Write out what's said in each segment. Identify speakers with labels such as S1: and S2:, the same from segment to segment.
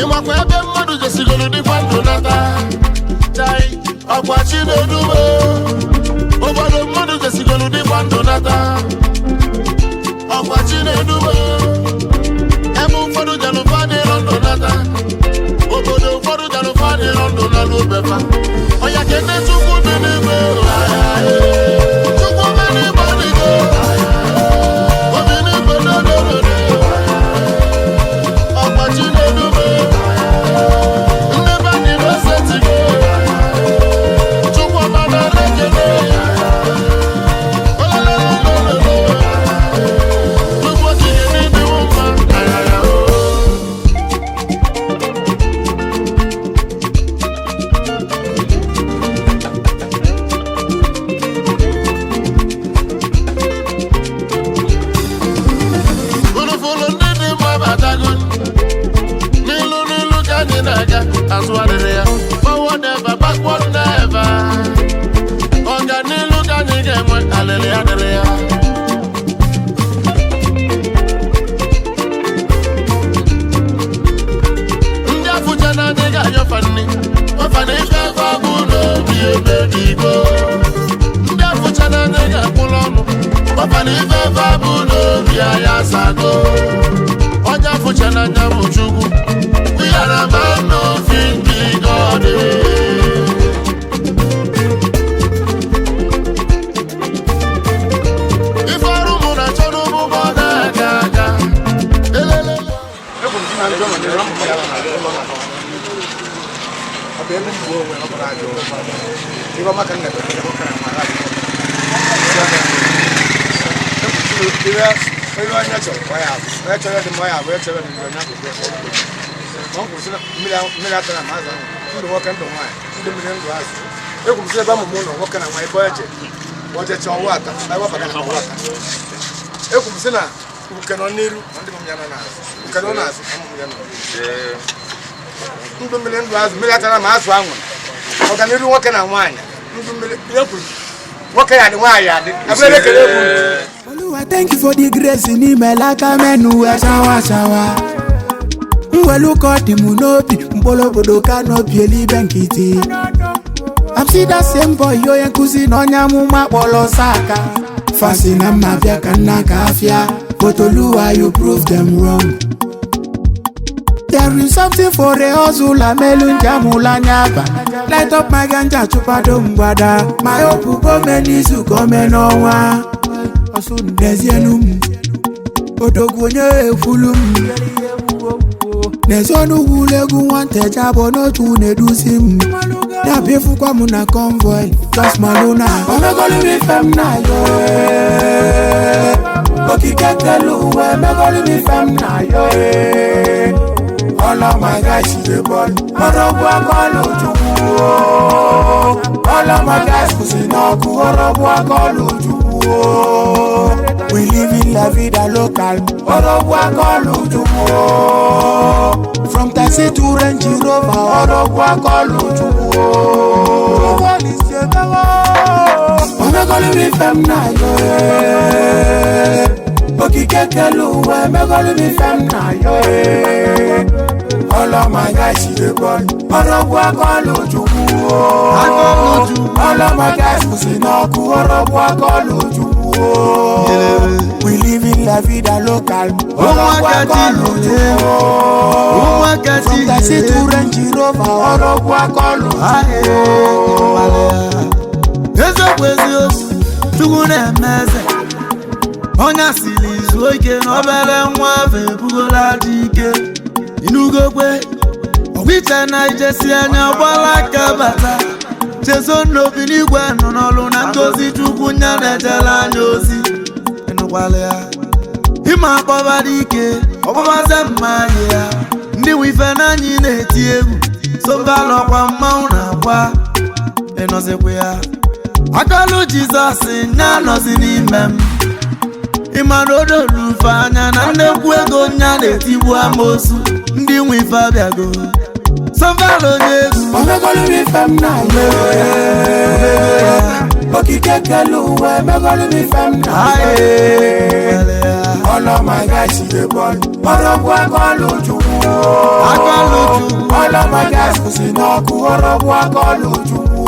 S1: Ịmakwa ebe mmadụ jesigoro dịkwa ndụ nata. Chai, ọkwa Chinedumo. Obodo mmadụ jesigoro dịkwa ndụ nata, ọkwa Chinedumo. Ebe ụfọdụ jalụfa dịrọ ndụ nata, obodo ụfọdụ jalụfa dịrọ ndụ na n'obefa. Ọya kene Chukwu bi n'igwe, Chukwu bi n'igwe adịgo obi n'igwe n'odododo. Ọkwa Chinedumo, ndị be anyị n'osetigo. Chukwu ọma na-ekele. Olololololo. Chukwu okike n'ịdịwo mma. Ayaya o. Fụlụfụlụ ndị dị mma batago n'ilu n'ilu ka anyị na-aga, azụ adịrị ya. Forward ever, backward never. Ọganilu ka anyị ga-enwe, alịlị adịrị ya. Ndị afụcha na anyị ga-ayọfa nni ọfa na ife efe bụ n'obi ebe dị igbo. Ndị afụcha na anyị ga-akwụla ọnụ ọfa na ife efe bụ n'obi anyị asago. Onye afụcha n'anya bụ Chukwu yara ma n'ofi ndị God. Ife ọrụ mụ na-achọ n'ụbụbọ na-aga aga elelele.
S2: Ekwuru m na njọ nọ n'elu mmụ ya na ụlọ na ọ bụ ebe mgbe onwe ọ bụrụ ajọ ibe ọma ka nna ebe nwoke na mara ihe onye chọrọ ka ọ ya abụ, onye chọrọ dị mma ya abụ, onye chọrọ dị njọ ya bụ. Ma ọ kwuru sị na mmiri atara ma azụ ahụ, ndụ nwoke, ndụ nwaanyị, ndụ mmiri, ndụ azụ. Ekwuru sị ebe amụmụ ụlọ nwoke na nwaanyị, ebe eje ojecha ọwụ ata ebe ọ baga na ọwụ ata. Ekwuru sị na uke nọ n'iru ma ndị m ya nọ n'azụ, uke nọ n'azụ ma ụmụ ya nọ n'iru. Ndụ mmiri, ndụ azụ, mmiri atara ma azụ anwụrụ, ọganiru nwoke na nwaanyị, ndụ mmiri. Ihe kwuru, nwoke ya dị, nwaanyị adị abụrụ ekele egwu.
S3: Olúwa, thank you for the grace n'ime laka menu chawa chawa. Mwelu ka ọ dị m n'obi mkpụrụ obodo ka n'obi elibe nkịtị. I'm still that same boy onye nkụzi na onye amụma kpọrọ saka. Fasi na mma bịa ka nna ka afịa, but Oluwa, you prove them wrong. There is something for a hustler, melu njamụla anya aba. Light up my ganja, chụpado mgbada. My hope gome n'izu, gome n'ọnwa. N'ezienu m odogwu onye ekwulu m n'ezi ọnụ ugwu nwata bụ n'otu na-eduzi m ya bụ ịfụkwa m na convoy, just malụ na omegolu m ife m na-ayọ eh. Okike kelu ụwa emegolu m ife m na-ayọ eh. All of my guys dey ball, ọrọgbu akọlụ Chukwu o. All of my guys kwụsị n'ọkụ, ọrọgbu akọlụ Chukwu o. We live in la vida local, ọrọgbu akọlụ Chukwu o. From taxi to Range Rover, ọrọgbu akọlụ Chukwu o. Omegolu m ife m na-ayọ eh. Okike kelu ụwa emegolu m ife m na-ayọ eh. All of my guys dey ball, ọrọgbu akọlụ Chukwu o. All of my guys kwụsị n'ọkụ, ọrọgbu akọlụ Chukwu o. We live in la vida local, ọrọgbu akọlụ Chukwu o. From taxi to Range Rover, ọrọgbu akọlụ Chukwu o.
S4: Eziokwu, eziokwu, Chukwu na-eme eze. Onye asịrị zuo ike na obere nwa afọ ebugola dị ike inugokwe ọgwiche na ijesi anya gbala aka bata chezo n'obi n'igwe nọ n'ọlụ na ngozi Chukwu nya na-ejela anya ozi. Ịnụkwala ya ịma akpọba dị ike ọkpọbaze mma anyị ya ndị nwe ife n'anyị na-eti egwu sobalọkwa mmanwụ na-akwa ịnọzikwa ya akọlụ Jizọs nya nọzi n'ime m. Ịmara odorufe anya na nnekwu ego nya na-etigbu amosu ndị nwe ife abịago sọvala onye egwu.
S3: Omegolu m ife m na-ayọ eh. Okike kelu ụwa emegolu m ife m na-ayọ eh. All of my guys dey ball. Ọrọ̀gbù akọlù Chukwu.
S4: Akọlụ Chukwu.
S3: All of my guys kwụsị n'ọkụ. Ọrọ̀gbù akọlù Chukwu.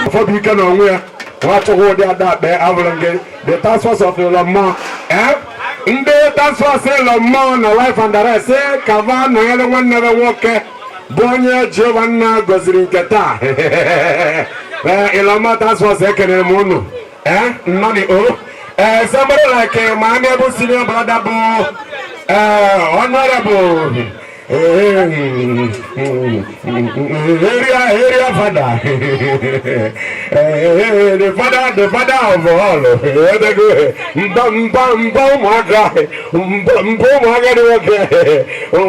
S5: Ụfọdụ ike na onwe ya nwachukwu ụdị ada akpa abụrụ gị the task force of ịlọ mmụọ. Ndị task force ịlọ mmụọ na life and arrest kava nọnyere nwanne m nwoke bụ onye Jehova nna gọziri nke taa. Ee, ịlọ mmụọ task force, ekenere m unu. Ee, nnọọ o. Ee, somebody like my amiable senior brother bụ honorable area father, the father of all. Mba mba mba, ụmụaka mba mba, ụmụaka dị nwoke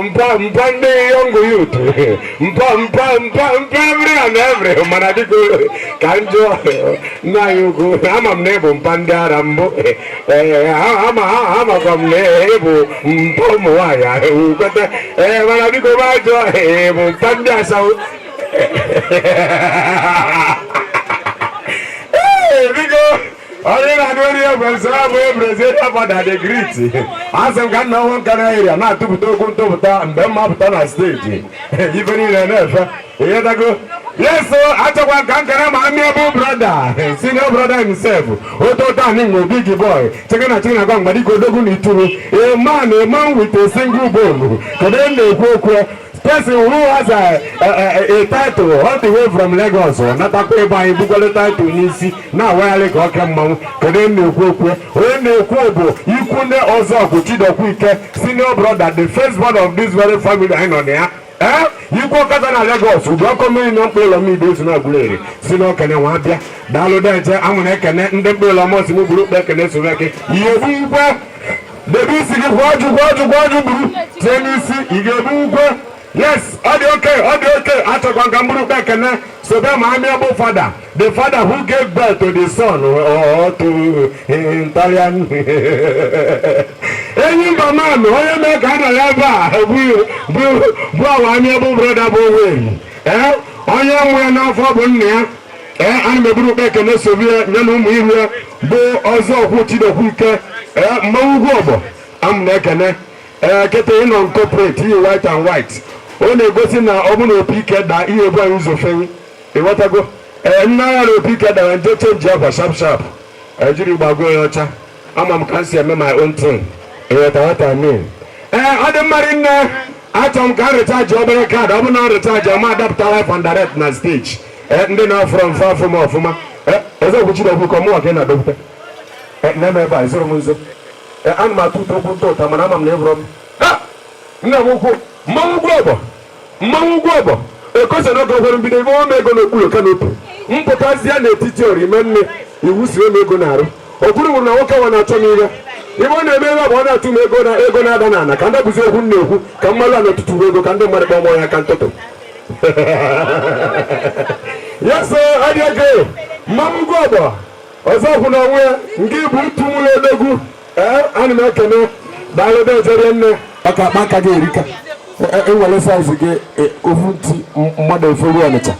S5: mba mba, ndị young youth mba mba mba mba, every and every. Mana biko, ka m jụọ nna anyị ukwu, ama m na ịbụ mpa ndị ara mbụ, ama amakwa m na ịbụ mpa ụmụ nwaanyị kweta. Ee, mana biko, ma jụọ, ee, bụ mpa ndị asawo? Ee, biko, onye na-adị ori egbe nsọ bụ president fada the great. Asị m ka nna ọnwa nka na area na-atụpụta okwu ntụpụta mgbe m mapụta na stage, ife niile na-efe ịghọtago. Yes, so achọkwa ka nkara ma amiable brother, senior brother himself, ototo anyị nwe big boy cheke na cheke na gwa mgbadiko odogwu na ituru, a man with a single bone. Kedu onye na-ekwu okwu? Person who has a title all the way from Lagos, natakwa ebe anyị bukwala title n'isi na-awagharị ka ọka mmanwụ. Kedu onye na-ekwu okwu? Onye na-ekwu bụ ikwune ọzọ Chidokwu Ike, senior brother, the first born of this very family anyị nọ na ya. Ee, ikwu ọkada na Lagos ugbu ọkọ mmiri na mkpụ ụlọ m igbo si na Aguleri si na okene nwa abịa. Daalụ deje, anwụ na-ekene ndị mkpụ ụlọ m osi m gburu kpe ekene soro eke ihe egbu ukwe debe isi gị kwa ọjụ kwa ọjụ kwa ọjụ gburu tie n'isi ị ga-ebu ukwe. Yes, ọ dị oke, ọ dị oke. Achọkwa nka mkpụrụ kpe ekene sobe ma amiable father, the father who gave birth to the son or to Italian enyi mba man, onye mee ka a nọ ya ebe a bụ awa amiable brother bụ Oweri. Ee, onye nwe ya n'afọ bụ nna ya. Ee, ana m eburu ukpe ekene sobe ya ya na ụmụ iru ya bụ ọzọ ọkwụ Chidokwu Ike. Ee, mmanwụ ugwu ọgbọ amụ na-ekene. Ee, kịta ịnọ corporate iyi white and white, ọ na-egosi na ọ bụ na opi ike daa ihe ebu anyị ụzọ fenyi, ịghọtago. Ee, nna ya na opi ike dara nje change akwa sharp sharp, ejiri gbago ya ọcha. Ama m ka m si eme my own thing, ịghọta what I mean. Ee, ọ dị mma nne. Achọrọ m ka m recharge obere card. Ọ bụ na m recharge, ọma adapụta live and direct na stage. Ee, ndị na-afọrọ mfe afọ m ọfụma. Ee, eze Chidokwu ka ọmụwa ka ị na-adọpụta. Ee, nne m ebe a zụrụ m nzo. Ee, ana m atụ ụtọ okwu ntụ ụta, mana ama m na ịbụrụ m. Ha! Nna m ukwu, mmanwụ ugwu ọgbọ, mmanwụ ugwu ọgbọ ekosa n'oge ọhụrụ mbido ibe ọma ego n'okpuru canopy mpụtazie n'etiti orime nne iwu si m ego na-arụ okwuru nwụrụ na nwoke nwa na-achọ m ihe ibe ọ na-eme ebe bụ ọ na-atụ m ego na ego na-ada n'ala ka ndị bụzi okwu m na-ekwu ka mmalụ a n'ọtụtụ ego ka ndị mmadụ kpọọ m ya aka ntụtụ. Yes, ọ dị ego mmanwụ ugwu ọgbọ ọzọ kwụ na onwe ya nke bụ utu nwụrụ odogwu. Ee, ana m ekene, daalụ dejere nne ọka akpa aka gị erika enwere size gị ofu ntị mmadụ eferu Ọnịcha.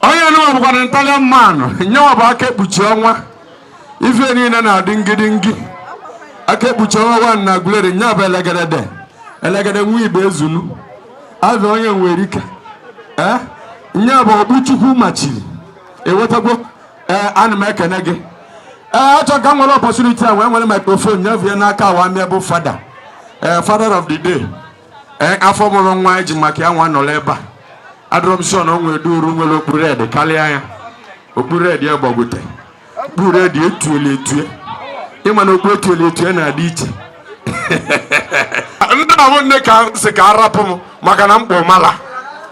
S5: Onye nụwa bụkwana Italian man, nyewa bụ aka ekpuchi ọnwa. Ife niile na-adị ngidingi. Aka ekpuchi ọnwa wa na Aguleri, nya bụ elegedede. Elegede nwa igbe ezunu. Azụ onye nwere ike. Ee? Nya bụ Ogbuchukwu machiri. Ewetagwo? Ee, ana m ekene gị. Ee, achọ ka m nwere opportunity a wee nwere microphone nyefee n'aka awa mịa bụ fada. Ee, father of the day. Ee, afọ mụrụ nwa eji maka ya nwa nọrọ ebe a. Adọrọ m sure na o nwere duru nwere okpu red karịa ya. Okpu red ya gbagote. Okpu red etuela etue. Ịma na okpu etuela etue na-adị iche. Ndị na nne ka sị ka arapụ m maka na mkpọ mala.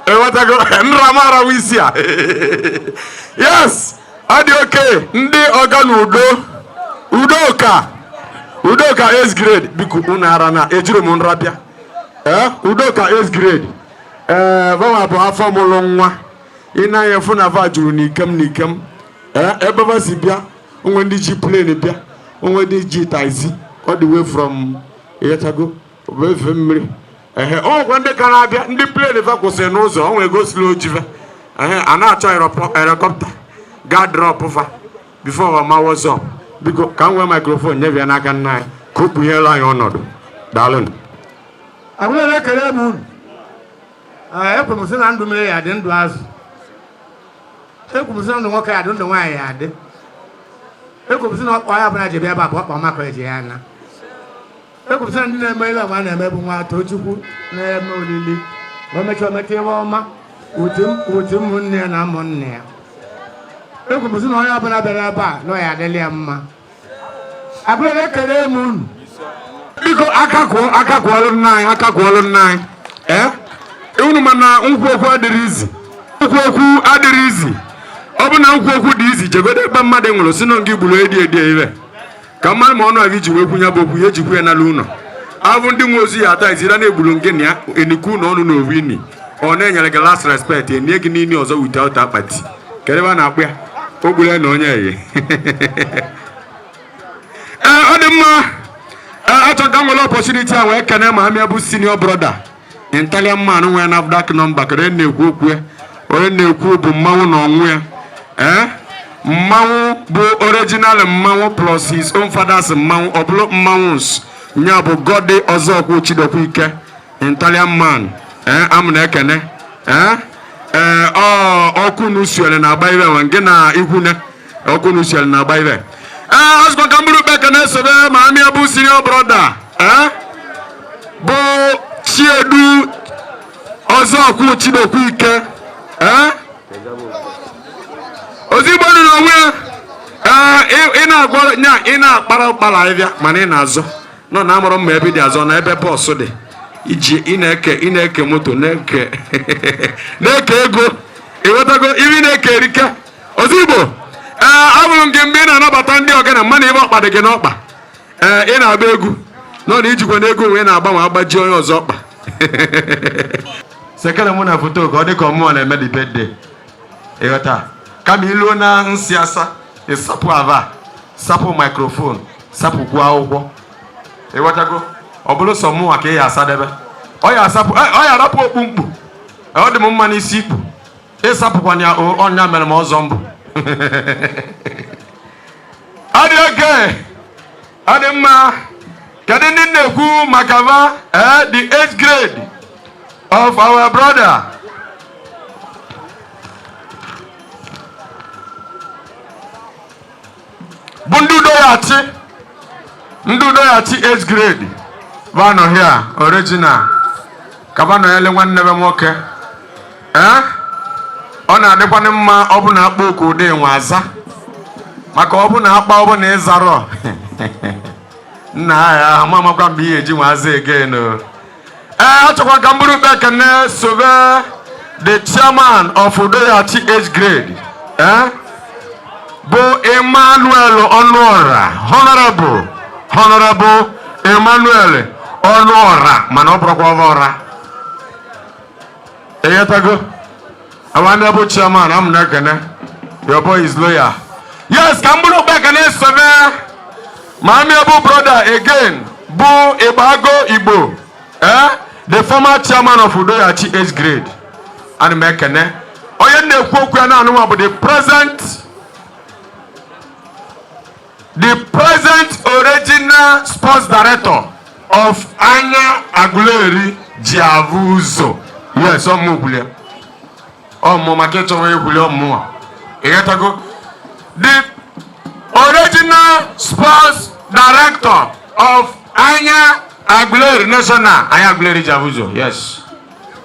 S5: Ewetago nra m arawa isi a. Yes, ọ dị oke ndị ọga na udo. Udoka. Udoka S grade biko unu ara na ejiri m nra bịa. Ee, Udoka S grade. Ee, banwa bụ afọ mụrụ nwa. Ị na-anya fụ na va juru n'ikem n'ikem. Ee, ebe va si bịa, onwe ndị ji plane bịa, onwe ndị ji taxi all the way from Ịghọtago, efe mmiri. Ehe, o nwekwa ndị ka na-abịa, ndị plane fa kwụsịrị n'ụzọ, o nwere go slow ji fa. Ehe, a na-achọ helicopter ga drop fa before wa ma what's up. Biko ka m nwee microphone nyebịa n'aka nna anyị ka o kpugheela anyị ọnọdụ. Daalụnụ.
S2: Aguleri, ekele m unu. Ekwe m sị na ndụ mmiri ya adị, ndụ azụ. Ekwe m sị na ndụ nwoke ya adị, ndụ nwaanyị ya adị. Ekwe m sị na ọkpa ya ọbụla ji bịa ebe a bụ ọkpa ọma ka eji ya na. Ekwe m sị na ndị na-eme ile ọma na-eme bụ nwa Tochukwu na-eme olili o mechaa ometa ihe ọma wuti ụmụnne ya na ụmụnne ya. Ekwe m sị na onye ọbụla bịara ebe a na ọ ya adịla ya mma. Aguleri, ekele m unu.
S5: Biko, aka kụọ, aka kụọlụ nna anyị, aka kụọlụ nna anyị. Ee, unu ma na nkwu okwu adịrị izi, nkwu okwu adịrị izi. Ọ bụ na nkwu okwu dị izi, jegodo ebe mmadụ nwụrụ si na ngị gburu edi edi ire ka mmadụ ma ọnụ a gị ji wee kwunye bụ okwu ya ejikwu ya n'ala ụlọ abụ ndị nwe ozu ya ata izira na-egburu ngị na ya enikwu na ọnụ na owu ini ọ na-enyere gị last respect, enye gị n'ini ọzọ without akpati. Kedu ebe a na-akpụ ya o gburu ya na onye eyi? Ee, ọ dị mma. Ee, achọ ka m nwere opportunity a wee kene ma amịa bụ senior brother Italian man nwere NAFDAC number. Kedu onye na-ekwu okwu ya? Onye na-ekwu bụ mmanwụ na ọnwụ ya. Ee, mmanwụ bụ original mmanwụ plus his own father's mmanwụ, ọ bụrụ mmanwụ nya bụ Godi Ọzọkwu Chidokwu Ike, Italian man. Ee, amụ na-ekene. Ee, ee, ọ ọkụ nusiere na-agba ibe nwe nke na ikwune ọkụ nusiere na-agba ibe. Ee, ọzụkwa ka mkpụrụ ukpe ekene sobe ma amịa bụ senior brother, ee, bụ Chiedu Ọzọkwu Chidokwu Ike. Ee, ozigbo nụ n'onwe ya. Ee, Ị na-agwọ nya, ị na-akpara ụkpara ahịhịa, mana ị na-azọ nọ na amụrụ mma ebe ị dị azọ na ebe bọọsụ dị iji ị na-eke moto, na-eke na-eke ego. Ịghọtago iri na-eke erike ozigbo. Ee, abụrụ m gị mgbe ị na-anabata ndị ọgana mmanụ ebe ọkpa dị gị n'ọkpa. Ee, ị na-agba egwu nọ na ijikwa na ego wee na-agbanwe agbaji onye ọzọ ọkpa. Sekere mụ na foto ka ọ dị ka ọmụọ na-eme the birthday. Ịghọta kama iluo na nsị asa, ịsapụ ava, sapụ microphone, sapụkwuo akwụkwọ. Ịghọtago, ọ bụrụ sọ mụnwa ka ị ya asadebe, ọ ya asapụ, ọ ya arapụ okpu mkpu. Ọ dị m mma n'isi ikpu ịsapụkwana ya. O ọnya mere m ọzọ mbụ. Ọ dị oke, ọ dị mma. Kedu ndị na-ekwu maka va? Ee, the age grade of our brother bụ ndị udo ya achị, ndị udo ya achị age grade vanọ here original ka vanọ ele nwanne be nwoke. Ee, ọ na-adịkwanụ mma. Ọ bụ na akpa oku ụdị nwe aza, maka ọ bụ na akpa, ọ bụ na ịzarọ nna ya ama amakwa mgbe ihe eji nwe aza again o. Ee, achọkwa ka m bụrụ ukpe ekene sobe the chairman of Udoyachi age grade, ee, bụ Emmanuel Ọnụọra, Honorable Emmanuel Ọnụọra, mana ọ bụrụkwa ọra. Ịghọtago, our bụ chairman am na-ekene. Your boy is loyal. Yes, ka m bụrụ ukpe ekene sobe ma amiable brother again bụ Igbago Igbo, eh, the former chairman of Udoyachi age grade. Ana m ekene onye m na-ekwu okwu ya na-anụnwa bụ the present original sports director of Anya Aguleri ji avụ ụzọ. Yes, ọmụ kwulie ọmụ maka ịchọwa ekwuli ọmụnwa. Ịghọtago, the original sports director of Anya Aguleri National, Anya Aguleri ji avụ ụzọ. Yes,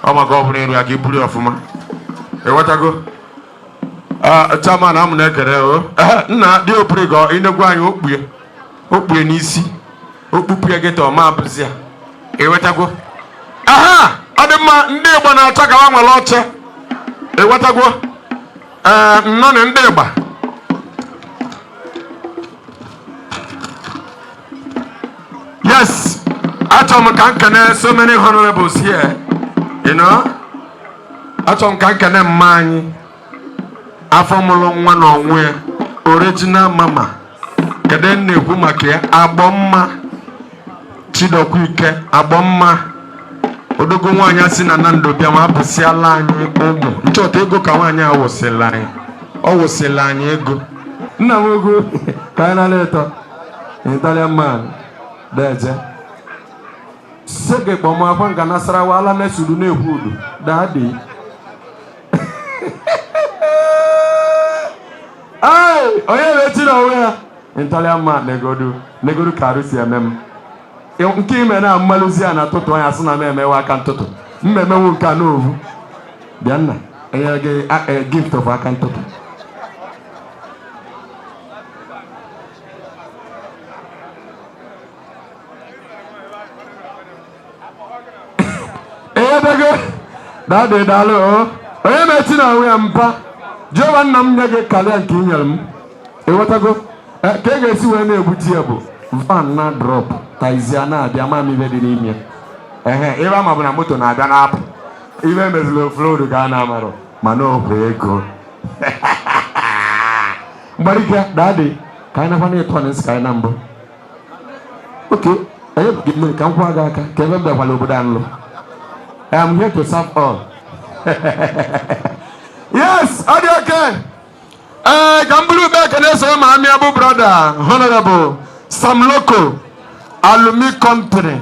S5: ọ maka ọ bụrụ ịrụ ya ka iburu ọfụma. Ịghọtago, chairman amụ na-ekere o. Nna dị opere ka ịnegwu anyị okpue okpue n'isi okpukpu ya gịta ọma abụzi ya. Ịghọtago, aha, ọ dị mma. Ndị Igbo na-achọ ka ha nwere oche. Ịghọtago, ee, nnọọ ndị Igbo. Yes, achọrọ m ka m kene so many honorables here. Achọrọ m ka m kene mma anyị, afọ mụrụ nwa na onwe ya, original mama. Kedu m na-ekwu maka ya? Agbọmma Chidokwu Ike, Agbọmma odogo nwaanyị si na Nando bịa ma abụsịala anyị ụmụ nchọta ego ka nwaanyị a wụsịla anyị, ọ wụsịla anyị ego. Nna m ugwu ka anyị nara ịtọ Italian man deje sege kpọm akwa nka Nasarawa ala mesudu na-ekwu udu daddy. Ai, onye na-echi na onwe ya Italian man negodu negodu ka arụ si eme m nke ime na mmalụzi a na tụtụ anya sị na m emewe aka ntụtụ mmemewu nke a n'ovu. Bịa nna, enyere gị gift of aka ntụtụ. Enyebego daddy, daalụ o. Onye na-eti na onwe ya mpa Jehova nna m nye gị karịa nke i nyere m. Ịghọtago, ka ị ga-esi wee na-ebute ya bụ van na drop taizia na-abịa ma m ibe dị n'ime ya. Ehe, ebe ama bụ na moto na-abịa na-apụ ibe emeziri offload ka a na-amarụ mana okwu ego mgbarike. Daddy, ka anyị nakwa na ịtọ nsị ka anyị na mbụ. Oke onye bụ gị mmiri ka m kwụọ gị aka ka ebe m bịakwala obodo a nlụ. I am here to serve all. Yes, ọ dị oke. Ee, ka m bụrụ ube ekene so ma amịa bụ brother Honorable Sam Loco Alumi Company.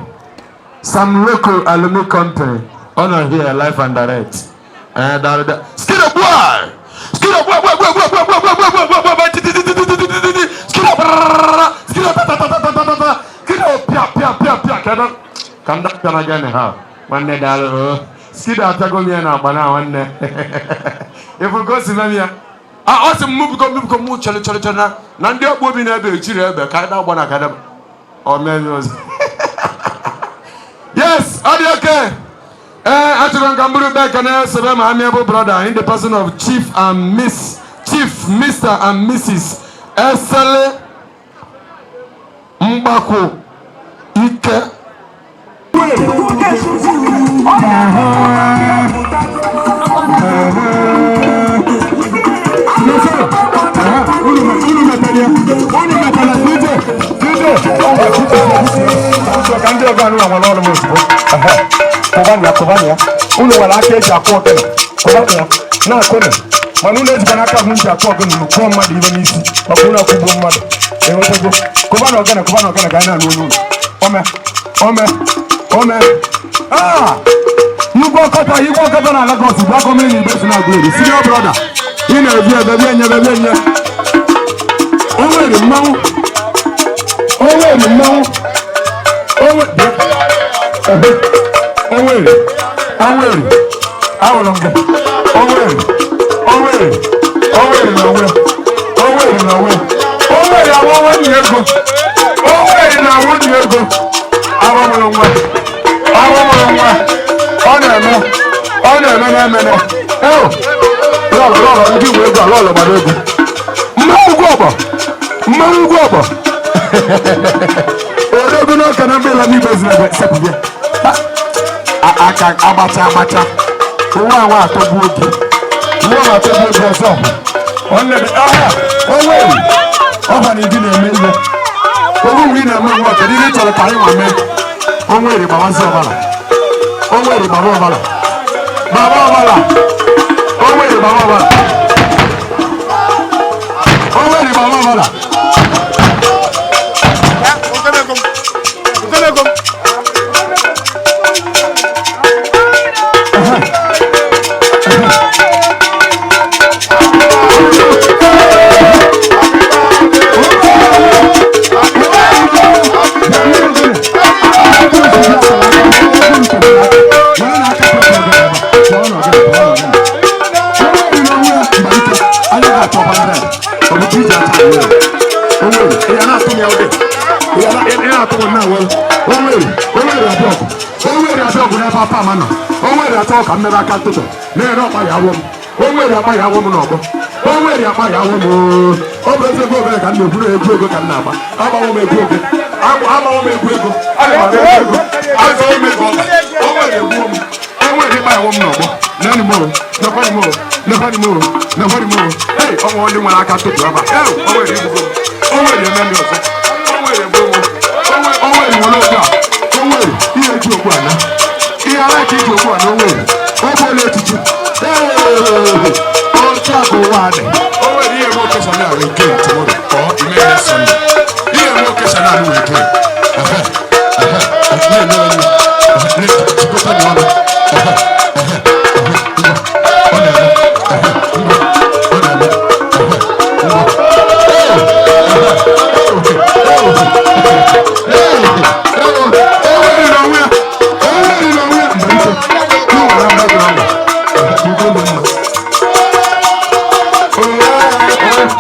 S5: Sam Loco Alumi Company ọ nọ here live and direct. Ee, daalụ da. Skido boy! Skido boy boy boy boy boy boy boy boy boy boy boy ti ti ti ti ti ti ti ti skido brrrr skido ta ta ta ta ta ta ta skido pia pia pia pia. Kedu ka m dapịa na gịnị ha nwanne? Daalụ o. Skido apịago m ya na agba na nwanne. Ifu ka o si mem ya. Ọ sị m mụ biko, mụ biko, mụ chere chere chere na ndị ọkpụ obi na-ebe ejiri ebe ka anyị na-agba na akadaba ọ mee ọzọ. Yes, ọ dị oke. Ee, achọrọ m ka m bụrụ ụkpa ekene sebe ma amiable brother in the person of Chief and Miss, Chief Mr and Mrs Esele Mgbakwu Ike.
S2: Ka ndị ọgọ anụ nwere ọrụ m ozugbo. Kụbanụ ya, kụbanụ ya. Unu nwere aka eji akụ ogene, kụbanụ ya, na-akụnụ. Mana unu ejikwa n'aka ahụ ji akụ ogene unu kụọ mmadụ ibe n'isi, maka unu akwụgbuo mmadụ. Enwetago. Kụbanụ ogene, kụbanụ ogene, ka anyị na-anụ olu unu. Ome, ome, ome. Ah! Igwe ọkọta, igwe ọkọta na Lagos bụ akọ mmiri na igbe si na-agụ eri. Senior brother, ị na-ebi ebe bịa nye, bịa nye. O nwere mmanwụ, o nwere mmanwụ. Onwere, onwere, ahụrụ m gị. Onwere, onwere, onwere na onwe, onwere na onwe, onwere awa nwanne ego, onwere na nwunye ego. Agbamụrụ nwa, agbamụrụ nwa, ọ na-eme, ọ na-eme na-emene. Eo, lọlọ, lọlọ, ndị nwe ego a, lọlọ gbara egwu. Mmanwụ ugwu ọgbọ, mmanwụ ugwu ọgbọ. Odogwu n'ọka na mbela n'igwe ziri ebe sepụ gị. Aka agbacha agbacha. Nwa nwa atọgbu oge. Nwa nwa atọgbu oge ọzọ. Nwanne gị, aha, onwere. Ọba na ịdị na-eme ihe. Oge mgbe ị na-eme nwa, kedu ihe ị chọrọ ka anyị nwa mee? Onwere gbawazi ọbara. Onwere gbaba ọbara. Gbaba ọbara. Onwere gbaba ọbara. Onwere gbaba ọbara. Onwere atọ ka mmebe aka ntụtụ na-ere ọkpa ya awọ m. Onwere akpa ya awọ m n'ọgbọ. Onwere akpa ya awọ m. Ọ bụ ezi ego obere ka m na-eburu egwu ego ka m na-agba. Agbawo m egwu ego, agbawo m egwu ego, aga m agba egwu ego, agbawo m ego ọka. Onwere egwu m, onwere ịkpa ya awọ m n'ọgbọ. Nani m o, nekwanị m o, nekwanị m o, nekwanị m o. Ei, ọ nwere ndị nwere aka ntụtụ ebe a. Ei, onwere igbugo m, onwere eme ndị ọzọ, onwere egbu m, onwere nwere okwu a, onwere ihe eji okwu a na ihe ara ka iji okwu a na onwere ogbuola echichi. Ee, otu a ka ụwa dị. Onwere ihe eme okesa na wee again tomorrow or ime next Sunday. Ihe eme okesa na wee again. Ehe, ehe, na-eme onye, ehe, na-ejikọta gị ọnụ. Ehe, ehe, ehe, ngwa, ọ na-eme. Ehe, ngwa, ọ na-eme. Ehe, ngwa. Ee, ehe, ee, ee, onwere na onwe ya, onwere na onwe ya. Mgbe ike, n'ụwa na mgbagwo ahụ, ehe, ugo dị mma. Ee, ee.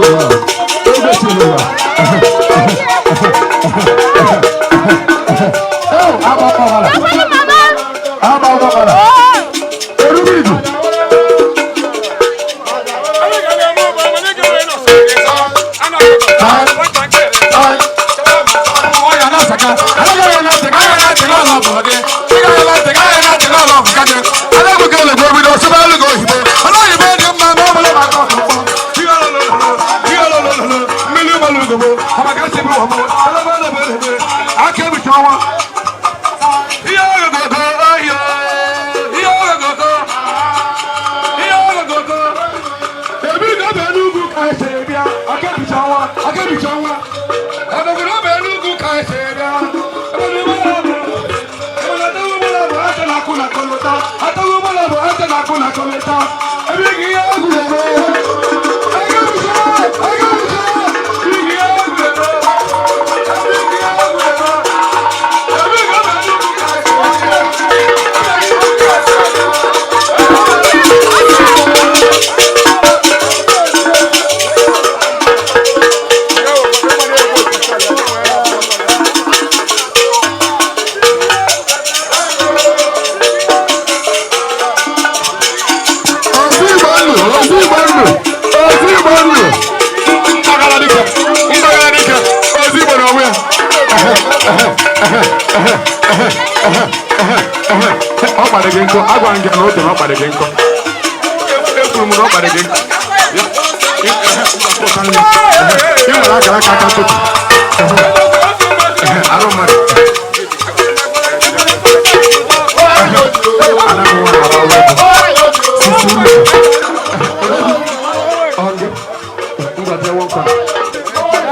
S5: ụwa. Egosiri ụwa. Agba agba ọbara. Erugbu ibu. Ọ kparị gị nkọ, agwara m gị na otu na ọ kparị gị nkọ. Ekwuru m na ọ kparị gị nkọ. Ị nwere akara aka aka tụtụ. Arụ mmadụ. Anaghị nwa na-agba ọgwụ. Sisi ụlọ. Ọgụ. Ngwa bịa nwoke a.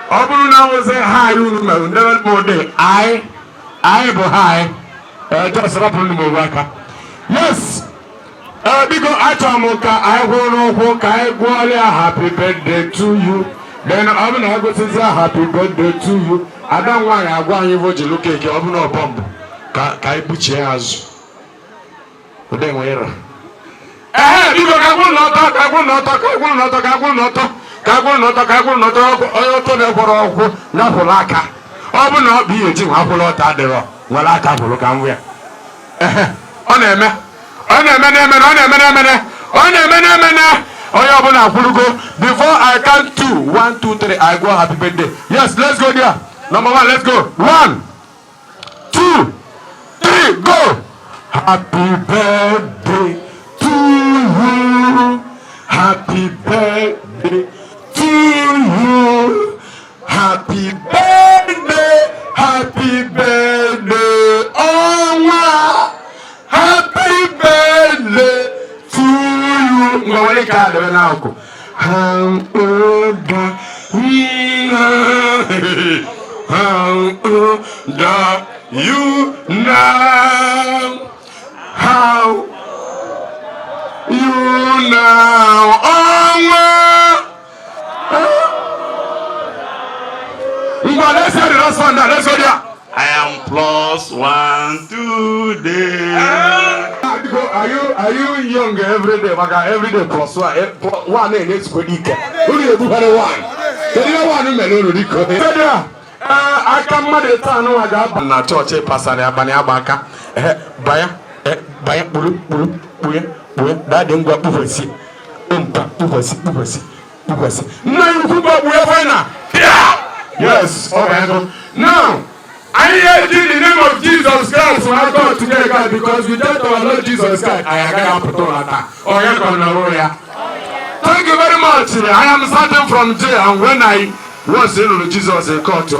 S5: Ọ bụrụ na nwụsị ha anyị unu mere ndebe m ụdị anyị anyị bụ ha anyị just rapụrụ m owu aka. Yes, Ee, biko, achọrọ m ka anyị kwụrụ n'ụkwụ ka anyị gụọrọ ya "Happy birthday to you." Then ọ bụ na anyị gụsịzi "Happy birthday to you", ada nwaanyị agwa anyị bụ jilu cake. Ọ bụ na ọbọmbụ ka anyị kpuchie ya azụ ụdị enwe ịra. Ee, biko, ka gwụrụ n'ọtọ, ka gwụrụ n'ọtọ, ka gwụrụ n'ọtọ, ka gwụrụ n'ọtọ, ka gwụrụ n'ọtọ, ka gwụrụ n'ọtọ. Onye ọtọ na-ekwọrọ ọkwụ ya kwụrụ aka. Ọ bụ na ọ bụ ihe eji nwa akwụrụ ọtọ adịrọ nwere aka kwụrụ ka m ya. Ehe, ọ na-eme, ọ na-eme, na-eme, ọ na-eme, na-eme, ọ na-eme, na-eme na onye ọbụla akwụrụgo. Before I count two, one, two, three, I go "Happy birthday". Yes, let's go there. Number one, let's go. One, two, three, go. Happy birthday to you, happy birthday to you, happy birthday, happy birthday, ọnwa, happy birthday to you. Ngwa, were ka adebe n'akụkụ. How old are you? How old are you now? How you now? Ọnwa. Ngwa, let's hear the last one now. Let's go there.
S6: I am plus one today.
S5: Biko, are you young every day? Maka every day plus one, plus one na-enye ezigbo ike. Unu ebukwara one. Kedu ihe one mere unu diko? Kedu a? Ee, aka mmadụ taa anụnwa ga-aba na chọọchị pasara abalị agba aka. Ehe, banya, banya, kpuru, kpuru, kpughe, kpughe, dadị, ngwa, kpukwesị. Mpa, kpukwesị, kpukwesị, kpukwesị. Nna ya ukwu, ngwa, kpughe final. Pịa! Yes, ọ ga-ego. Now, anyị eji the name of Jesus Christ ma God today God, because without our Lord Jesus Christ, anyị agaghị apụta ụra taa. Onye ka ọ nọrọ ya? Thank you very much. I am starting from jail, and when I was in Jesus in court,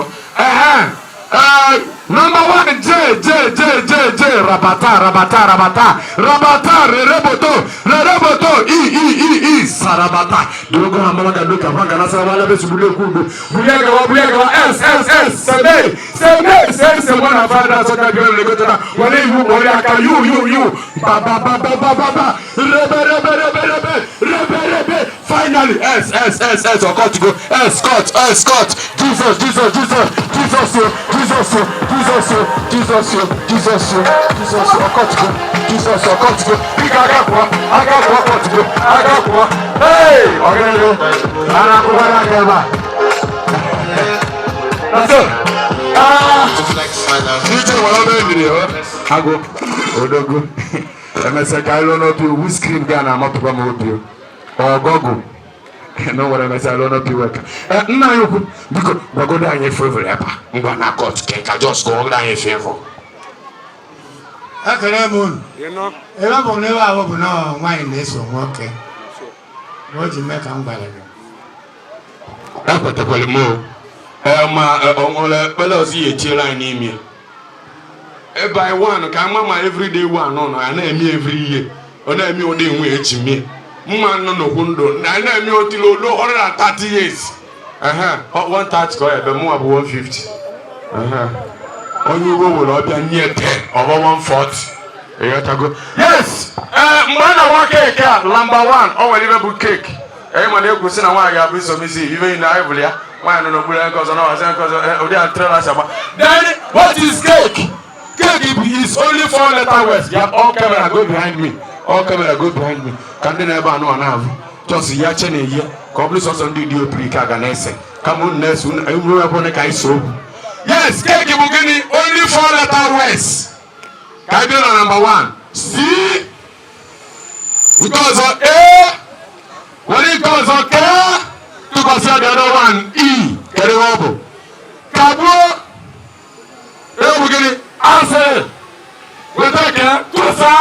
S5: number one, J J J J J, rabata, rabata, rabata, rabata, rereboto, rereboto, E E E E, sarabata, dogo hamamaga doka hanga nasara wala besu bule kudu buye gawa, buye gawa, S S S, sebe sebe sebe sebe, mwana fada soka biyo legotana wale yu wale aka U U U, ba ba ba ba ba ba ba, rebe rebe rebe rebe rebe rebe, finally S S S S, okot go S cut S cut, Jesus, Jesus, Jesus, Jesus, oh, Jesus, oh, Jesus, oh, Jesus, oh, Jesus, oh, Jesus, okot go Jesus, okot go, biko, aka kwụọ, aka kwụọ, okot go, aka kwụọ. Hey, ọgịnị ana akwụkwọ n'aka ebe a? That's it. Ah, DJ nwere ọbụ ebiri o agụ odogwu emesịa ka anyị lụọ n'obi windscreen ga na-amapụkwa m obi o ọgọgụ na o nwere. Emesịa lụọ n'obi weka. Nna anyị ukwu, biko, gwagodo anyị favour ebe a. Ngwa, na court ka just gwagodo anyị favour.
S7: Ekele m unu. Ebe ọ bụ na ebe ahụ bụ na nwaanyị na-eso nwoke ma o ji mee ka m gwara gị.
S5: Ekwetakwara m o. Ee, ma o nwere ekpere ọzọ ya etinyere anyị n'ime ya ebe anyị one ka ama ma everyday one nọ ya na-eme every year, ọ na-eme ụdị enwe eji mie mma nọ n'okwu ndụ anyị na-eme otilo olo 130 years. Ehe, 130 ka ọ ebe mụnwa bụ 150. Ehe. Onye iwe were ọbịa nye 10 ọbọ 140, ịghọtago? Yes. Ee, mgbe a na-awa cake a, number 1, o nwere ibe bụ cake. Ee, mana ekwu sị na nwaanyị ga-abụ isomizi ibe na anyị bụrụ ya nwaanyị nọ n'okpuru nke ọzọ na ọzọ nke ọzọ. Ụdị a trailer si agba. Then what is cake? Cake is only four letter words. Ya, all camera go behind me, all camera go behind me, ka ndị na-ebe anụ a na-avụ just ya che na-eyi ka ọ bụrụ sọsọ ndị dị opiri ka ga na-ese kama unu na-ese unu unu ebe ka anyị so okwu. Yes, cake bụ gịnị? Only four letter words. Ka anyị bido na number one, C, nke ọzọ A, were nke ọzọ K, tụkwasị the other one E. Kedu ihe ọ bụ? Kagbuo ewu gịnị? Asị weta ke tụsa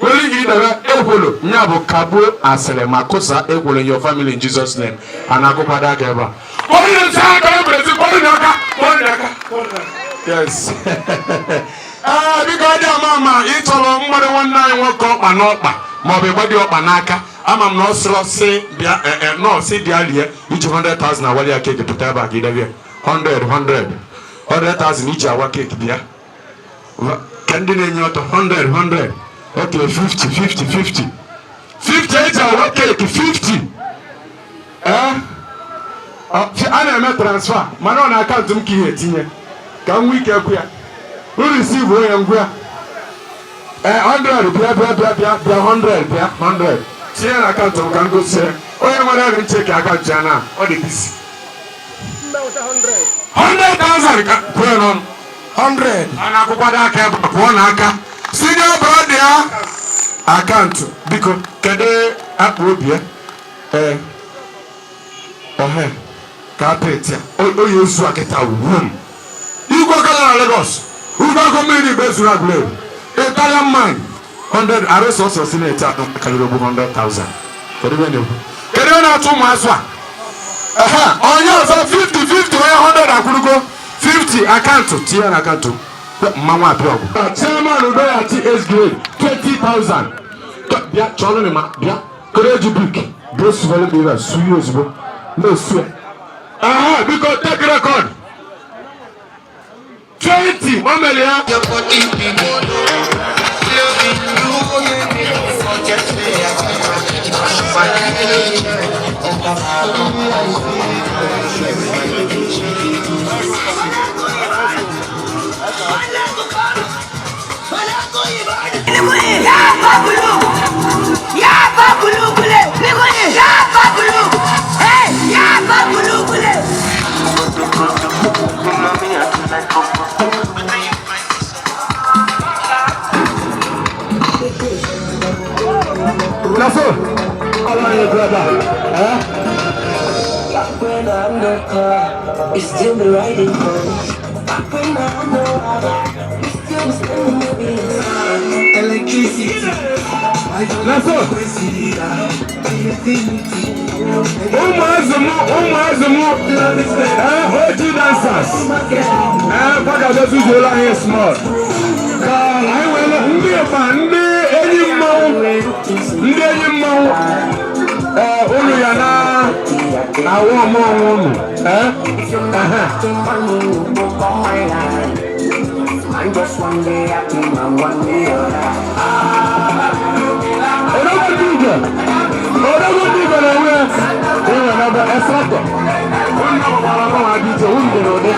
S5: were gị debe ekwolo nya bụ kagbuo asịrị ma kụsa ekwolo in your family in Jesus' name. A na-akụkwado aka ebe a. Kpọrọ nsị aka eberezi, kpọrọ aka, kpọrọ aka. Yes. Ee, biko, ọ dị ama ama ị chọrọ mgbado nwanne anyị nwoke ọkpa n'ọkpa maọbụ ịgbado ọkpa n'aka. Ama m na ọ sịrọ sị bịa nọọsị bịa lie iji 100,000 awali ya cake pụta ebe a ka idebe ya 100 100 100,000 iji awa cake bịa ka ndị na-enye ọtọ 100 100. Okay, 50, 50, 50, 50 eji awa cake 50. Ee, a na-eme transfer, mana ọ na account m ka ihe etinye ka m nwee ike kwu ya m receive onye ngwa ya. Ee, 100, bịa, bịa, bịa, bịa, bịa, 100, bịa, 100, tinye na account m ka m gosi ya. Onye nwere ego ncheki account ya na ọ dị busy. 100,000 ka kwee n'ọnụ.
S3: 100.
S5: A na-akwụkwado aka ebe a, pụọ n'aka senior brother ya account, biko. Kedu akpa obi ya? Ee, ọhe ka a peti ya o ya ezu akịta wum. Igwe ọkada na Lagos, ugbo agụ mmiri igbe zuru agụleru Italian man, 100 arụ sọsọ si na-eti atọ karịrị ogbu 100,000. Kedu ebe na-ekwu? Kedu ebe na-atụ ụmụ azụ a? Ehe, onye ọzọ 50, 50, onye 100 akwụrụgo 50 account, tinye na account mmanwụ apịa ọgụ. Chairman Udoyachi age grade, 20,000. Bịa chọrọ ma bịa kere eji bik bịa sụwere m ire a suye ozugbo na-esu ya. Aha, biko, take record 20 o mere ya.
S8: Your body be loving you, make me forget me. I
S9: Ya Babulu, Ya Babulu, hey, Ya Babulu.
S5: Na so ọlọrun brother, eh?
S10: Back when I'm the car, you still be riding home. Back when I'm no you still be spending me inside.
S8: Electricity.
S5: Na so ụmụazị m, ụmụazị m, eh, OG dancers, eh, gbagada zuzuola anyị small ka anyị wee ndị ịgba, ndị enyi mmanwụ, ndị enyi mmanwụ, ee, unu ya na awụ ọmụọnwụ unu, eh, ehe.
S10: I'm just one day happy, man, one day alive.
S5: Odogwu ndị Igbo, odogwu ndị Igbo na-enwe ya inwe n'ebe extractor unu na-agbakwara mmanwụ adị iche unu dị n'ụdị.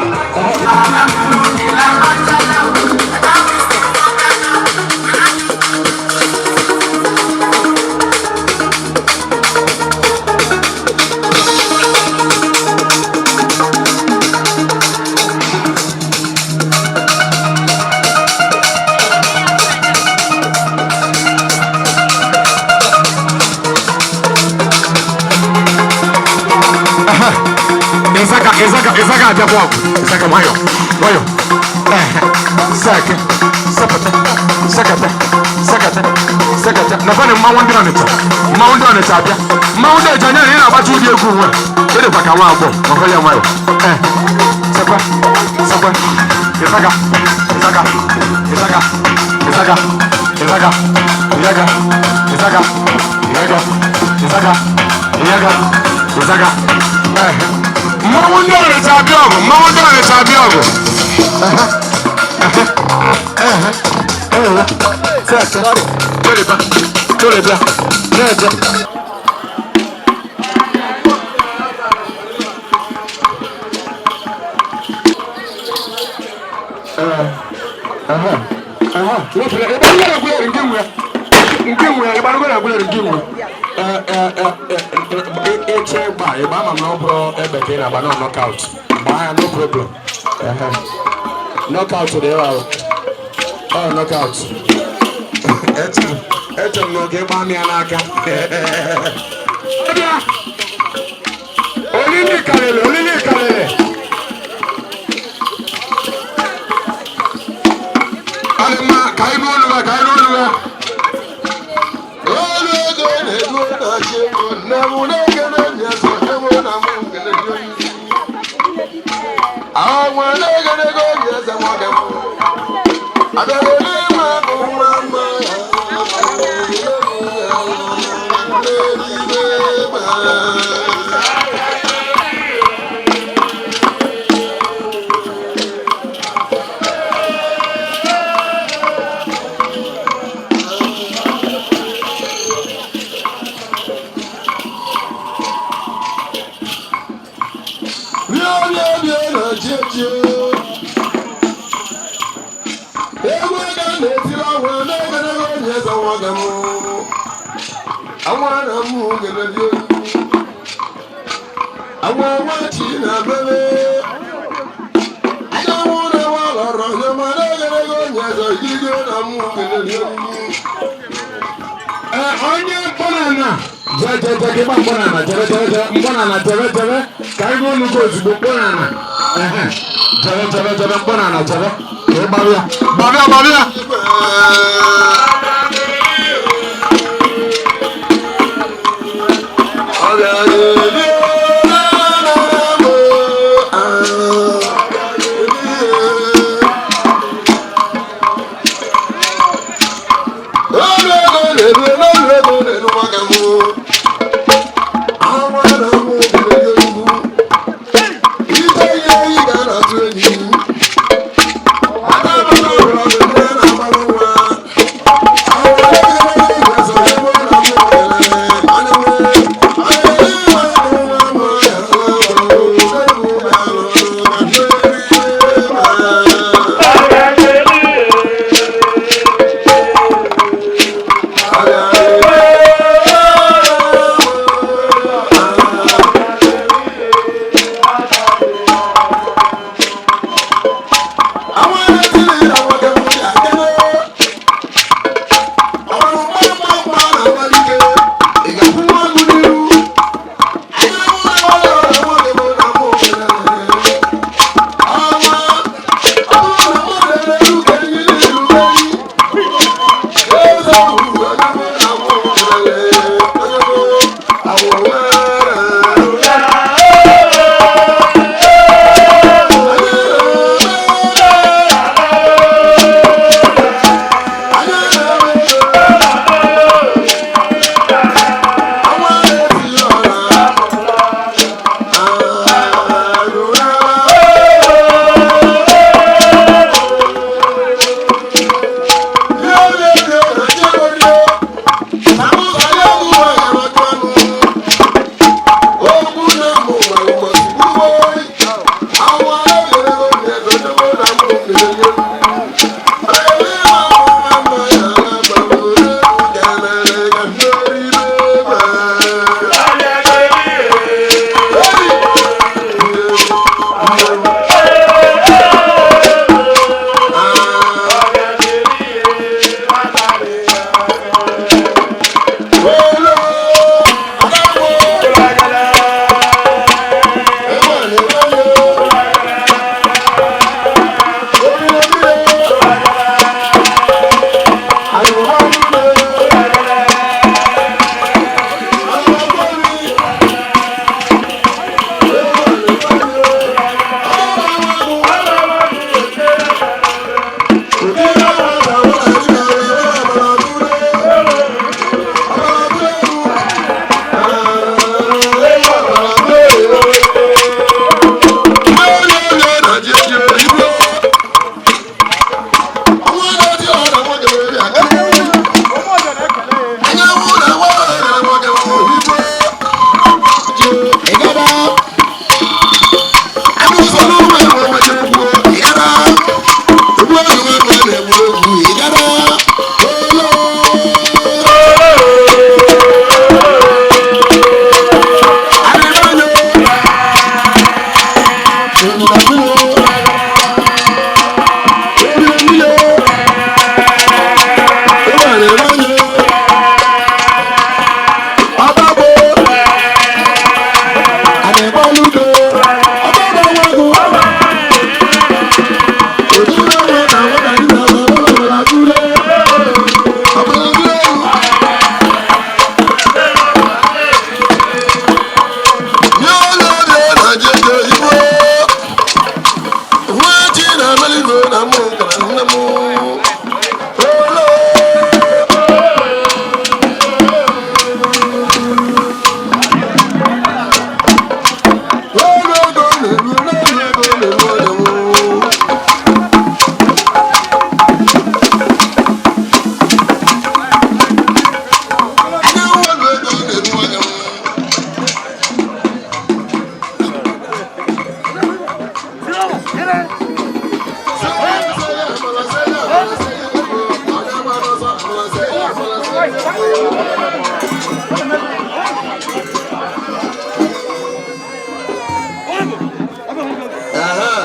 S5: Ịzaka, ịzaka, ịzaka, abịakwa ọgụ. Ịzaka, nwayọ nwayọ. Ehe, seke sepụta, sekete, sekete, sekete nakwanị mmanwụ ndị Ọnịcha, mmanwụ ndị Ọnịcha abịa, mmanwụ ndị eji anya na ị na-agbacha ụdị egwu nwe ịdịkwa ka nwa agbọghọ nọkọ ya nwayọ. Ee, sekwe, sekwe, ịzaka, ịzaka, ịzaka, ịzaka, ịzaka, ịyaga, ịzaka, ịyaga, ịzaka, ịyaga, ịzaka. Ehe, mmanwụ ndị Ọnịcha abịa ọgụ, mmanwụ ndị Ọnịcha abịa ọgụ. Ehe, ehe, seke, choriba, choribịa na-eje. Ehe, ehe, wepụrụ ebe ndị na-agwụleri nke nwe, nke nwe ịgbarụgo na-agwụleri nke nwe. Eche gba ịgba ama m na ọ bụrụ ebe ka ị na-agba na knockout, gbaa ya, no problem. Ehe, knockout dị ebe ahụ, ọ knockout. Eche m na oge ịgba m ya n'aka. Ọbịa olili karịrị, olili karịrị. Ọ dị mma ka anyị n'olu ya, ka anyị n'olu ya.
S1: Olu ego na-edu na-achị ego nne m na-ekene nye so ego na mụ nkele dị onye isi. Àwọn na-ekene ego ji eze nwoke m. Abịara n'ime akụ nwa mma ya. N'eluigwe egbe.
S5: Onye mkpọnana jejeje gị gba mkpọnana jere jere jere mkpọnana jere jere ka anyị unu go ozugbo mkpọnana ehe jere jere jere mkpọnana jere ka ị gbarịa gbarịa gbarịa.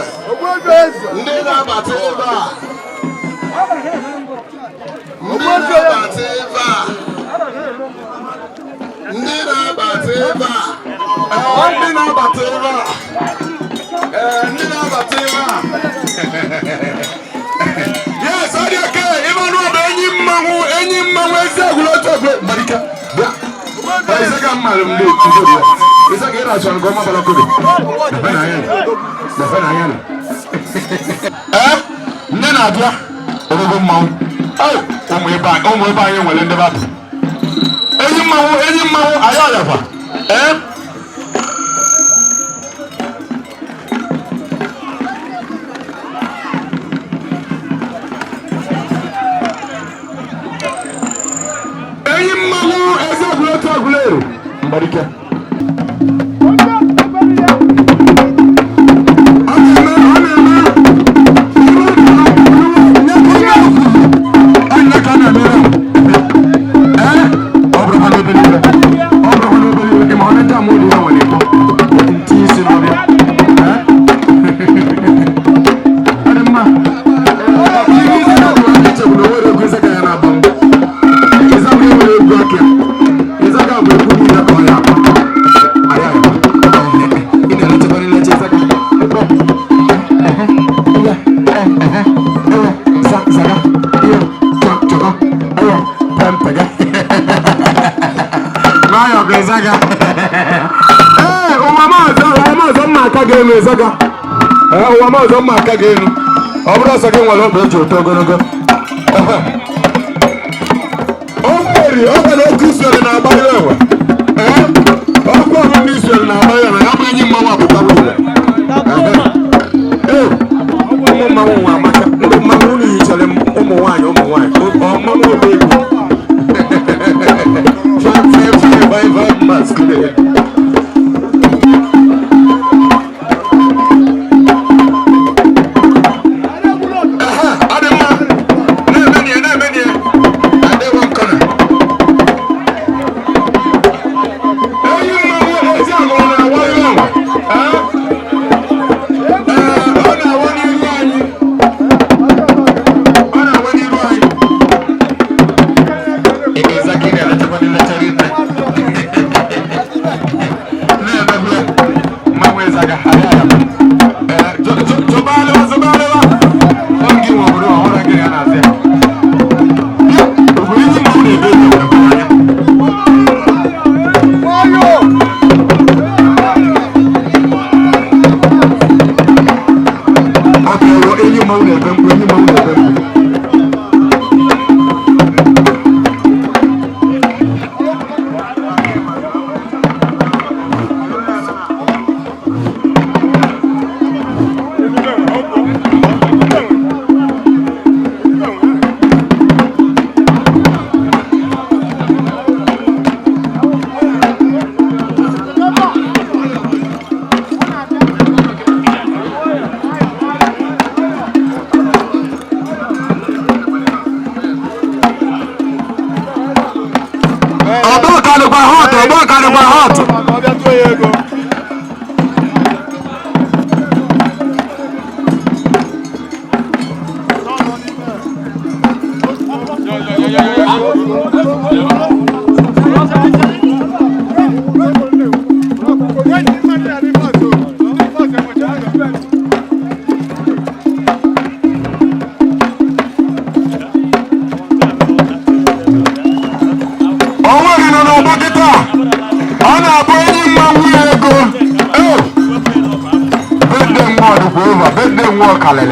S1: Ndị na-abata ebe a, ndị na-abata ebe a, ndị na-abata ebe a, ndị na-abata ebe a, ndị na-abata ebe a. Yes, ọ dị oke. Emmanuel bụ enyi mmanwụ, enyi mmanwụ ezi agwụla otu ogwe mmalike bịa. Isaka mmalụ ndị ndị bịa. Isaka ị na-achọ nke ọma bara kobe. Dafe na anya. Dafe na anya. Ee, nne na-abịa ogogo mmanwụ. Ụmụ ebe anyị nwere ndị babụ. Enyi mmanwụ, enyi mmanwụ, anyị ọyakwa. Ee. Enyi mmanwụ ezi agwụla otu agwụla ero. Mgbarike. Ụwa maọzọ mma aka gị elu. Ọ bụrụ ọsọ gị nwere ọkpa eji ụtọ ogologo. O nwere ọ nwere oke usoro na-agba ya enwe. Ọkụ ọrụ ndị usoro na-agba ya enwe. Ya bụ enyi mmanwụ apụtara ụwa. Ee, ụmụ mmanwụ nwa amaka. Ndị mmanwụ unu hichara ụmụ nwaanyị ụmụ nwaanyị. Ọ mmanwụ obe egwu. 5 5 5 5 5 mask.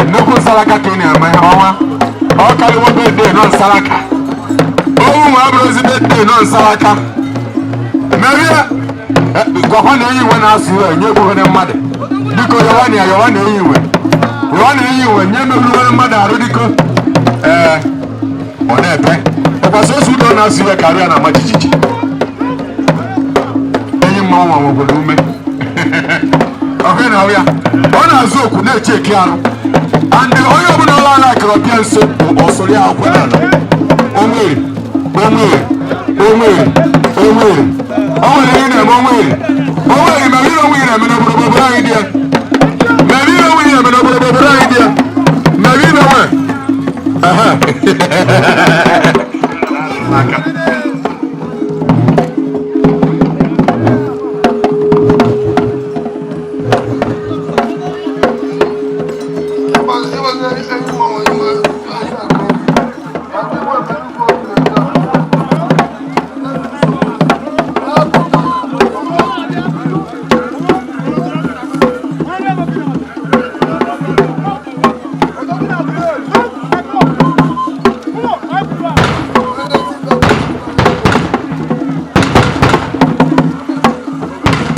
S1: Nnukwu saraka ka ị na-eme ọnwa ọ karịwo bedde nọ nsaraka owu ma abụrụzi bedde nọ nsaraka merie gwakwa na enyi nwe na-asụ iwe nye egbughene mmadụ biko yọwa na ya yọwa na enyi nwe yọwa na enyi nwe nye megburu mmadụ arụ diko ee ọ na-ebe ọkwasị osu ụlọ na-asụ iwe karịa na ama jijiji enyi mmanwụ nwa nwekwara ume ọhịa na ọhịa ọ na-azụ okwu na-eche eke arụ. And onye ọbụla ọla ala kọrọ bịa nso bụ ọsọrọ ya akwụkwọ n'ala. Onwere, onwere.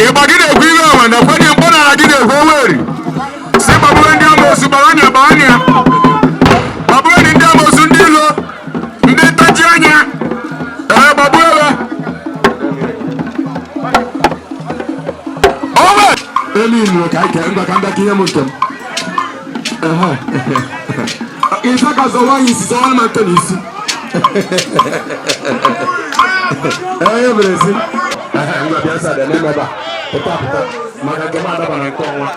S5: Ịgba gị na-ekwu ihe onwe na ekwe mkpọ n'ala gị na-ekwu oweri si gbagburu ndị amoosu, gbawanya gbawanya, gbagburu ndị amoosu, ndị ilo, ndị ntachi anya. Ee, gbagbuo ebe owe elu ilu ka anyị kee ngwa ka ndaka ihe m nke m. Ife ka zọwa anyị isi, zọwa ma nke n'isi. Ee, mere ezi. Ngwa, bịa sa dị na-eme ebe a. Pụta, pụta maka nke m adaba na nke ọnwa.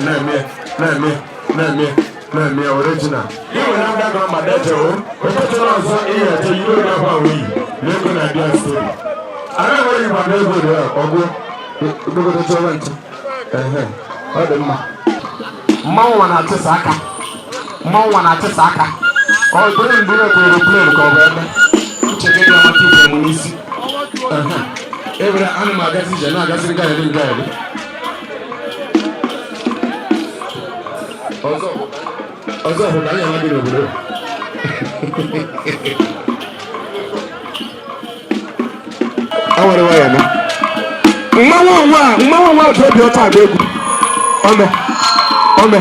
S5: Na-eme, na-eme, na-eme, na-eme original. Ị nwere underground ma deje o ekpechara ọzọ ihe eche yiri onye akwa oyi na ego na-abịa stori. Anyị enweghị igba na ego dị ya ọgụ okpokoro chọrọ nche. Ọ dị mma. Mmanwụ nwa na-atịsa aka, mmanwụ nwa na-atịsa aka. Ọ bụrụ mbụ na aeroplane ka ọ bụ ebe uche gị dị amata ibe m n'isi. Ebere ana m agazi ije na-agaziri gaghịrị ngaghịrị. Ọzọ ọzọ bụ ka anyị amaghị n'obodo. A nwere nwayọ na mmanwụ onwe a, mmanwụ onwe a ji obi ọcha agba egwu. Ome ome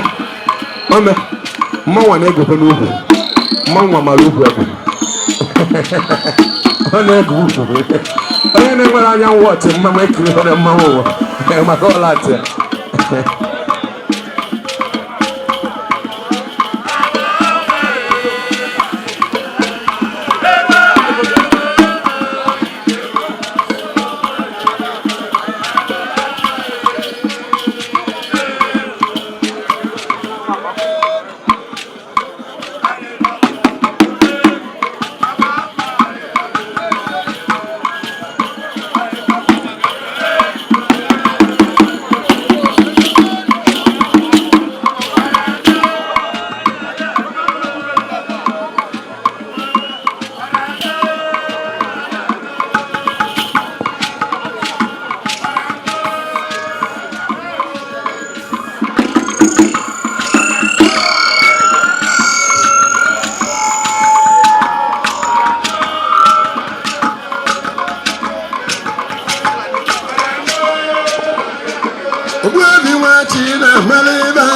S5: ome, mmanwụ a na-egwekwe n'ugwu. Mmanwụ a mara ugwu egwu, ọ na-egwu ugwu. Onye na-enwere anya wọchị mmanwụ ekiri ọrịa mmanwụ ụwa maka ọla atị ya.
S1: Ogbuebi nwachi na-amalịba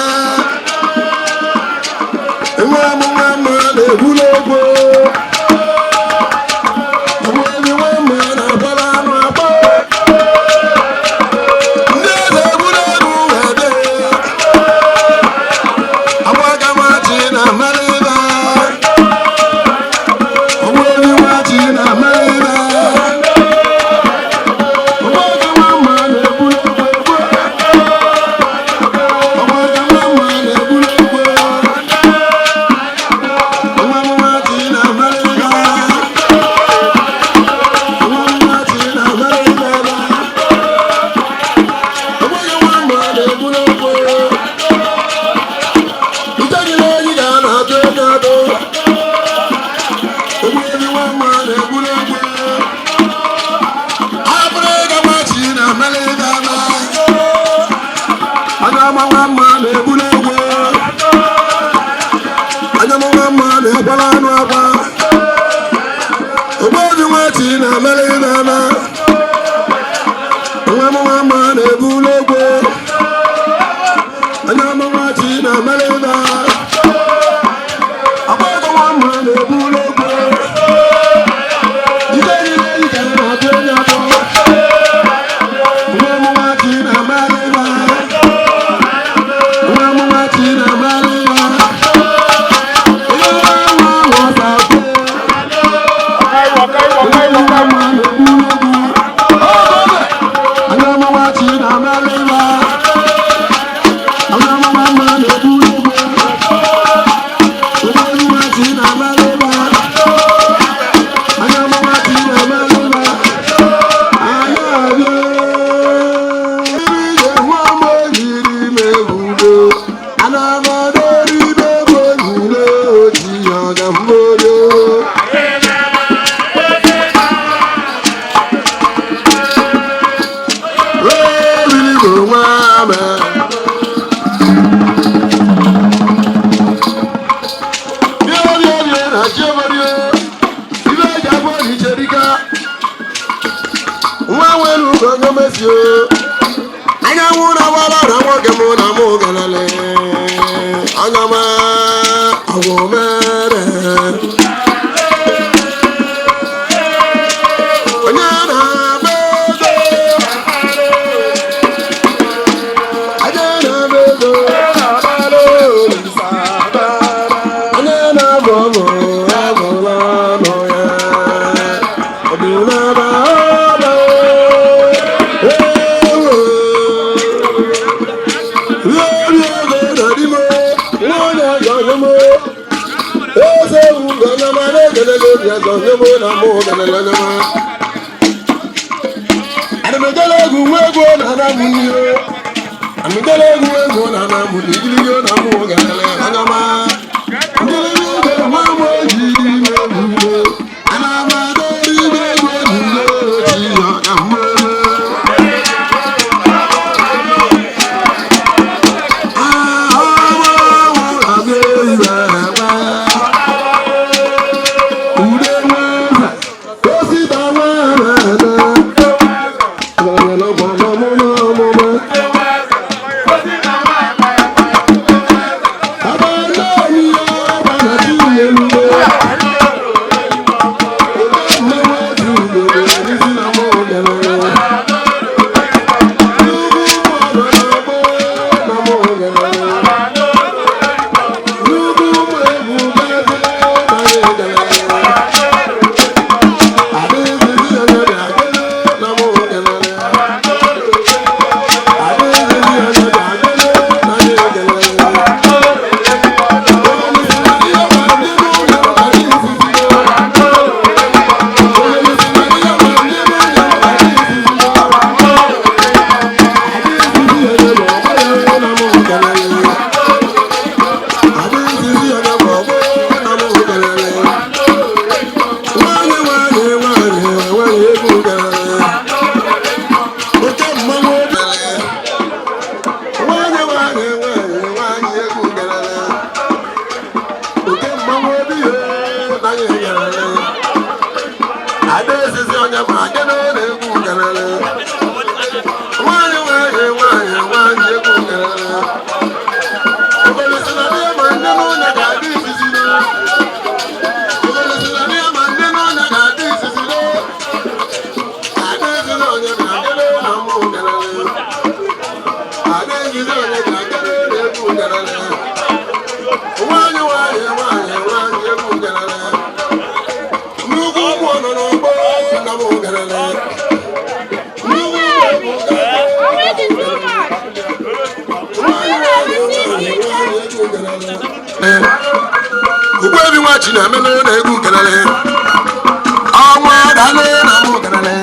S1: nwa m, nwa m na-egbulu ogbo. Ogbuebi nwa m na-agbara anụ agba. Ndị eze egburu egwu wee bịa. Agbaka nwachi na-amalịba. Ogbuebi nwachi na-amalịba. Ogbuebi nwa m na-egbulu ogbo egbu. Anya nwa mma na-egburu egwu, anya nwa mma na-ekwala anụ akwa. Ogbuobi nwachi na-amara na-ama nwa m, nwa mma na-ebulu ogwe. Anya m nwachi na-amara na agbata nwa mma na-ebulu ogwe. Ike yiri ike na-atụ onye atọ. Nwa m nwachi na-amara na nwa m nwachi na-amara na onye nwa nwa nwa. mesi o. Anyanwụ na-agbara na nwoke mụ na mụ galale. Anya m agwụ mere. Onye na-agba ego. Onye na-agba ego. Onye na-abụ ọbụ abụla ọnụ ya. Ọdụnaba ọba ewo. Ori ego na di m, nwunye ọjọọ m. Eze ugwu na m na-ekele gị obi ọzọ nye m na mụ galele nye m. Anamijele egwu nwa egwu na ana m n'ihe. Anamijele egwu egwu na ana m n'igirigi na mụ galele anya ma. Ngirigi egwu nwa m oji ime egwu. Ana m adọrọ ime egwu ejije oji ya ka mma. Ugbebi nwa Chinamele na-egwu kelele. Ọnwa daalụ na mụ kelele.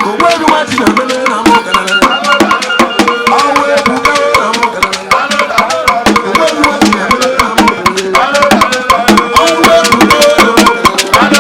S1: Ugbebi nwa Chinamele na mụ kelele. Ọnwa ebuka na mụ kelele. Ugbebi nwa Chinamele na mụ kelele. Ọnwa ebuka na mụ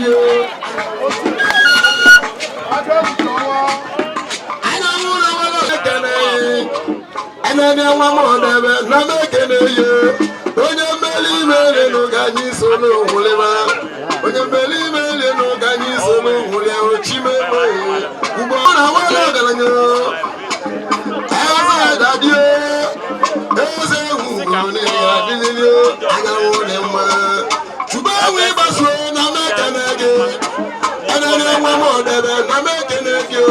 S1: ga-adị o. Anyanwụ na nwa ekene enene nwa m ọdebe na m ekene ye onye mmeli imeli nụ ka anyị so n'onwulema onye mmeli imeli nụ ka anyị so n'onwule ochimeme ugbo na nwere ọgaranya eze dadi eze ugwu na-adịrịrị anyanwụ dị mma chụba enwe ịgbaso na m ekene gị enene nwa m ọdebe na m ekene gị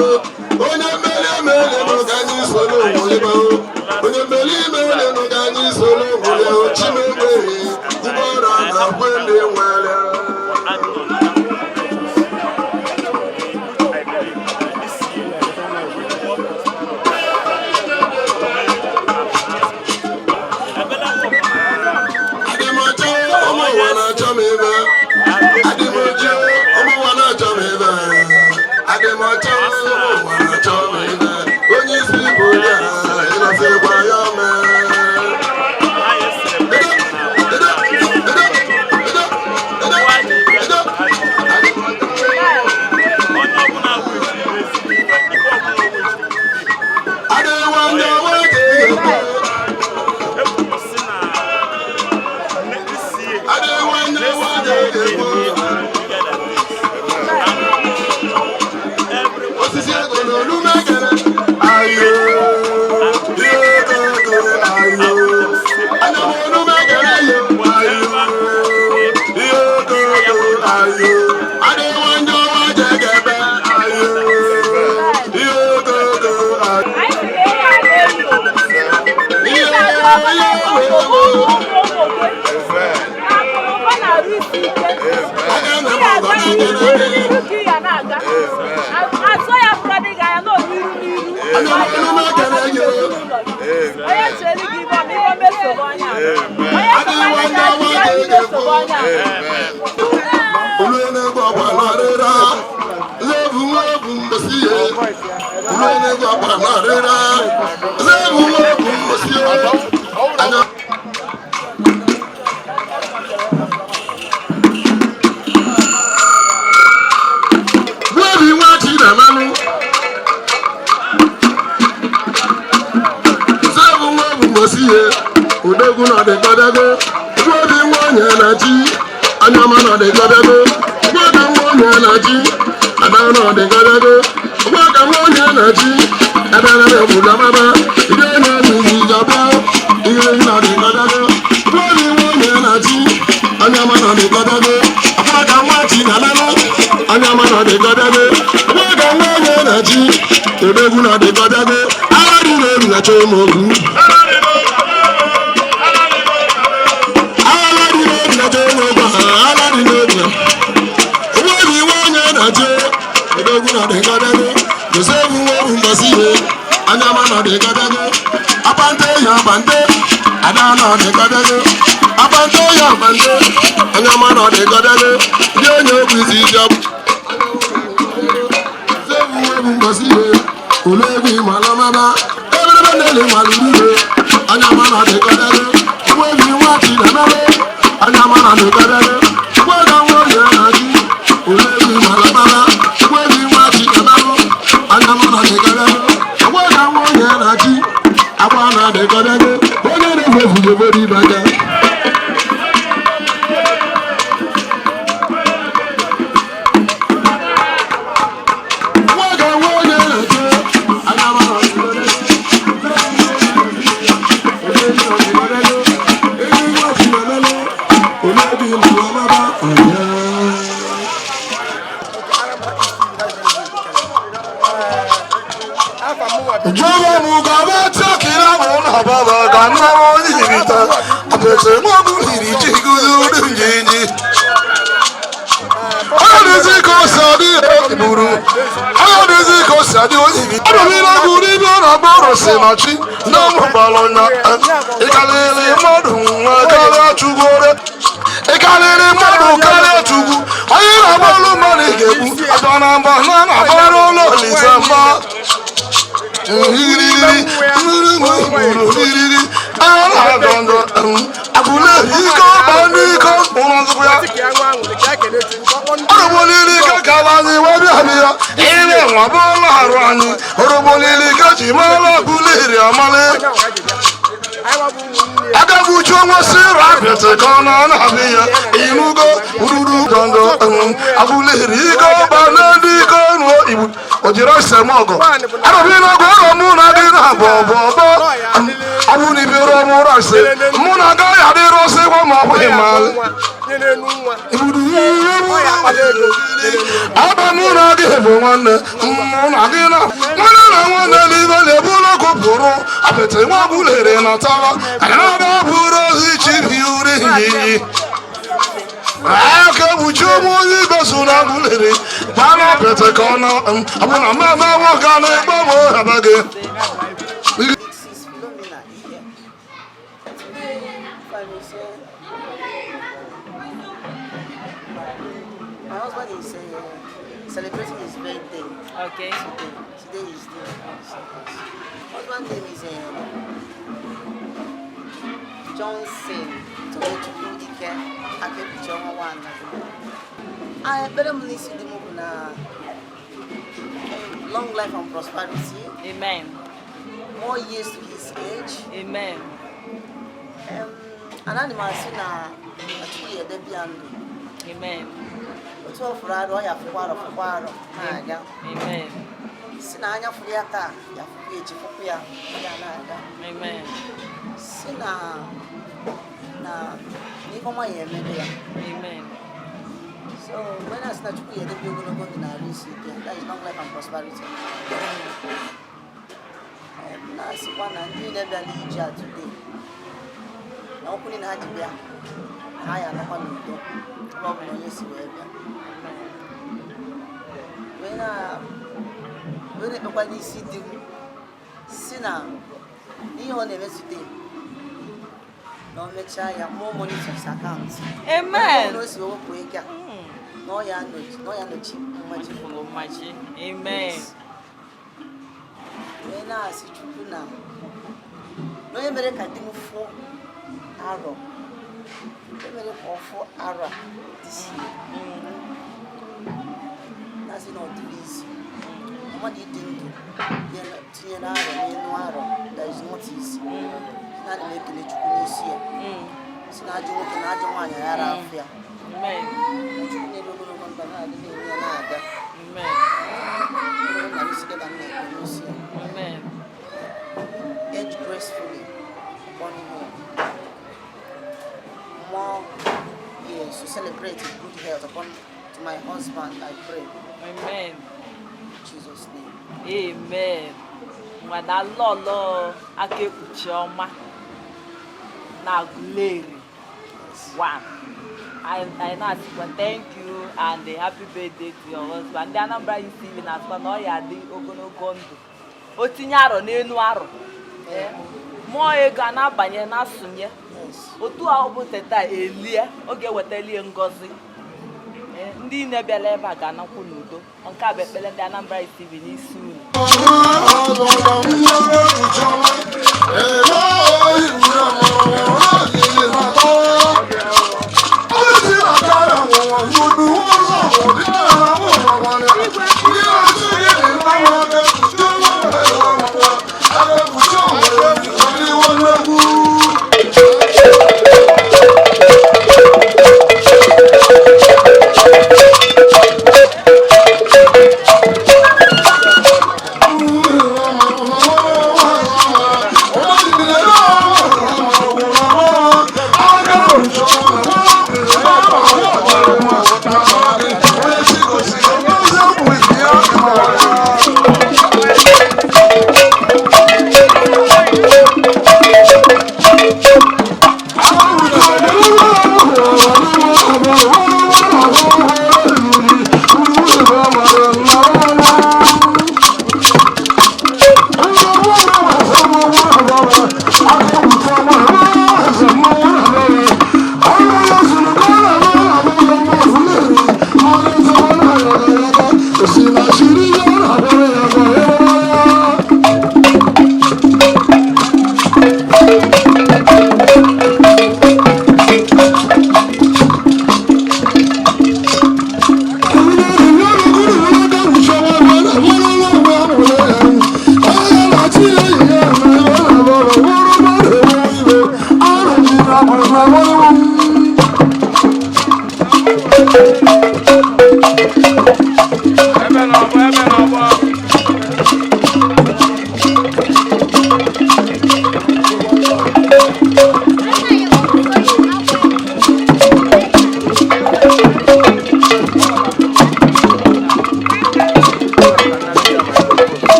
S1: onye mmeli emeli nụ ka anyị so n'onwulema onye mmeli imeli nụ ka anyị so n'onwule ochimeme ụgbọrọ na kwe ndị nwere. Adịmọcha ụmụ ụwa na-achọ m ebe. Adịmọcha ụmụ ụwa na-achọ m ebe. Adịmọcha ụmụ ụwa na-achọ m ebe. Onye isi bụ onye a, ịnọsịkwa ya mee. Adịwa ndị ọwa ga-ekwu. Adịwa ndị ọwa ga-ekwu. Osisi ego na olu mekere. Ayo, ihe ego ayo. Anya m olu mekere yo. Ayo, ihe ego ayo. Adịwa ndị ọwa ga-ekebe. Ayo, ihe ego ayo.
S11: Azụ ya bụrụ dị gị anya n'iru n'iru. Onye chere gị ibe ọma, ibe mesogbu onye a. Onye sokwa gị anya, ibe mesogbu onye a.
S1: Nwebi nwa Chinamanụ Zebu nwa bụ mgbosi ihe odogwu na ọdịkọdago nwebi nwa onye na chi anyama na ọdịkọdago nwoke nwa onye na chi ada na ọdịkọdago nwoke nwa onye na chi ebere na obodo mama ide na ebizi jọba ihe na ọdịkọdago nwebi nwa onye na chi anyama na ọdịkọdago akwaka nwa chi na nana anyama na ọdịkọdago nwoke nwa onye na chi odogwu na ọdịkọdago agha dị n'elu na chọ ụmụ ogwu.
S12: Ịkarịrị mmadụ karịa Chukwu, onye na-agba ọlụ mmadụ ga-egbu atọ na mba na na-agbara ụlọ Olise mba. Agụle ike ọgba ndị ike ụlọ nzukọ ya. Ọrụ Abịa ile nwa bụla arụ anyị orogbolili gaji mara ọbụla amali agabuchu onwe si rapịtị ka ọ na na-abịa ya inugo ruru gondo abụliri iko ba n'elu iko ruo ibu o jiri ose m ọgụ arụbinago ọrọ mụ na gị na bụ ọbụ ọbọ abụnibere ọmụ rọsi mụ na agaghị adịrị ọsị gwa ma ọ bụghị malị aba mụ na gị bụ nwanne mụ na gị na nwanne na nwanne n'ibe na-ebulu ọkụ pụrụ apịtị nwa bụlere na tara anyị bụrụ ozi chibi uri iyi aka ekpuchi ụmụ onye igwe so na bụlere gbana apịtị ka ọ na abụ na mmemme nwoke a na-egbe m ọhaba gị.
S13: My husband is celebrating his birthday.
S11: Okay.
S13: Today is the husband name is Johnson Tochukwu Ike Akebuchi ọnwa one. Ah, ekpere m n'isi di m bụ na long life and prosperity.
S11: Amen.
S13: More years to his age.
S11: Amen.
S13: And ana m asị na Chukwu ya edebe ya ndụ.
S11: Amen.
S13: Otu ọ fụrụ arụ, ọ ya fụkwa arọ fụkwa arọ na-aga.
S11: Amen.
S13: Si na anya fụrụ ya taa, ya fụkwa echi fụkwa ya, ya na-aga.
S11: Amen.
S13: Si na na n'ife ọma ya emere ya.
S11: Amen.
S13: So when I sị na Chukwu ya edebe ogologo ndụ na arụ isi ike, that is long life and prosperity. Na-asịkwa na ndị niile bịara ije a today, na okwu niile ha ji bịa, ha ya anọkwa n'udo, ebe ọ bụla onye si wee bịa. Wee na-ekpekwa n'isi di m si na n'ihe ọ na-eme today na o mechaa ya more money to his account.
S11: Amen.
S13: Na o si wee wepụ ego a, na ọ ya nọchi mmaji.
S11: Mmaji. Amen.
S13: Wee na-asị Chukwu na onye mere ka di m fụ arọ, onye mere ka ọ fụ arọ a this year. Na-asị na ọ dịrị izi mmadụ ịdị ndụ tinyere arọ n'elu arọ, that is not easy. Na ana m ekele Chukwu n'isi ya, si na ajọ nwoke na ajọ nwaanyị aghara afọ ya. Chukwu na-elu ogologo ndụ na-adị na-enye ya na-aga. Na n'isi gị ka m na-ekpe n'isi ya. Age gracefully upon him. More years to celebrate with good health upon to my husband, I pray.
S11: Amen.
S13: In Jesus' name.
S11: Amen. Nwada lọlọ aka ekpuchi ọma na Aguleri one. I na-asịkwa thank you and a happy birthday to your husband. Ndị Anambra UCV na-asịkwa na ọ ya adị ogologo ndụ. O tinye arọ n'elu arọ. Mụọ ego a na-abanye na-asụnye. Otu a ọ bụ teta elie, ọ ga-ewetalie ngọzi. Ndị na-abịala ebe a ga-anakwu n'udo. Nke a bụ ekpere ndị Anambra UCV n'isi unu.
S12: Oh,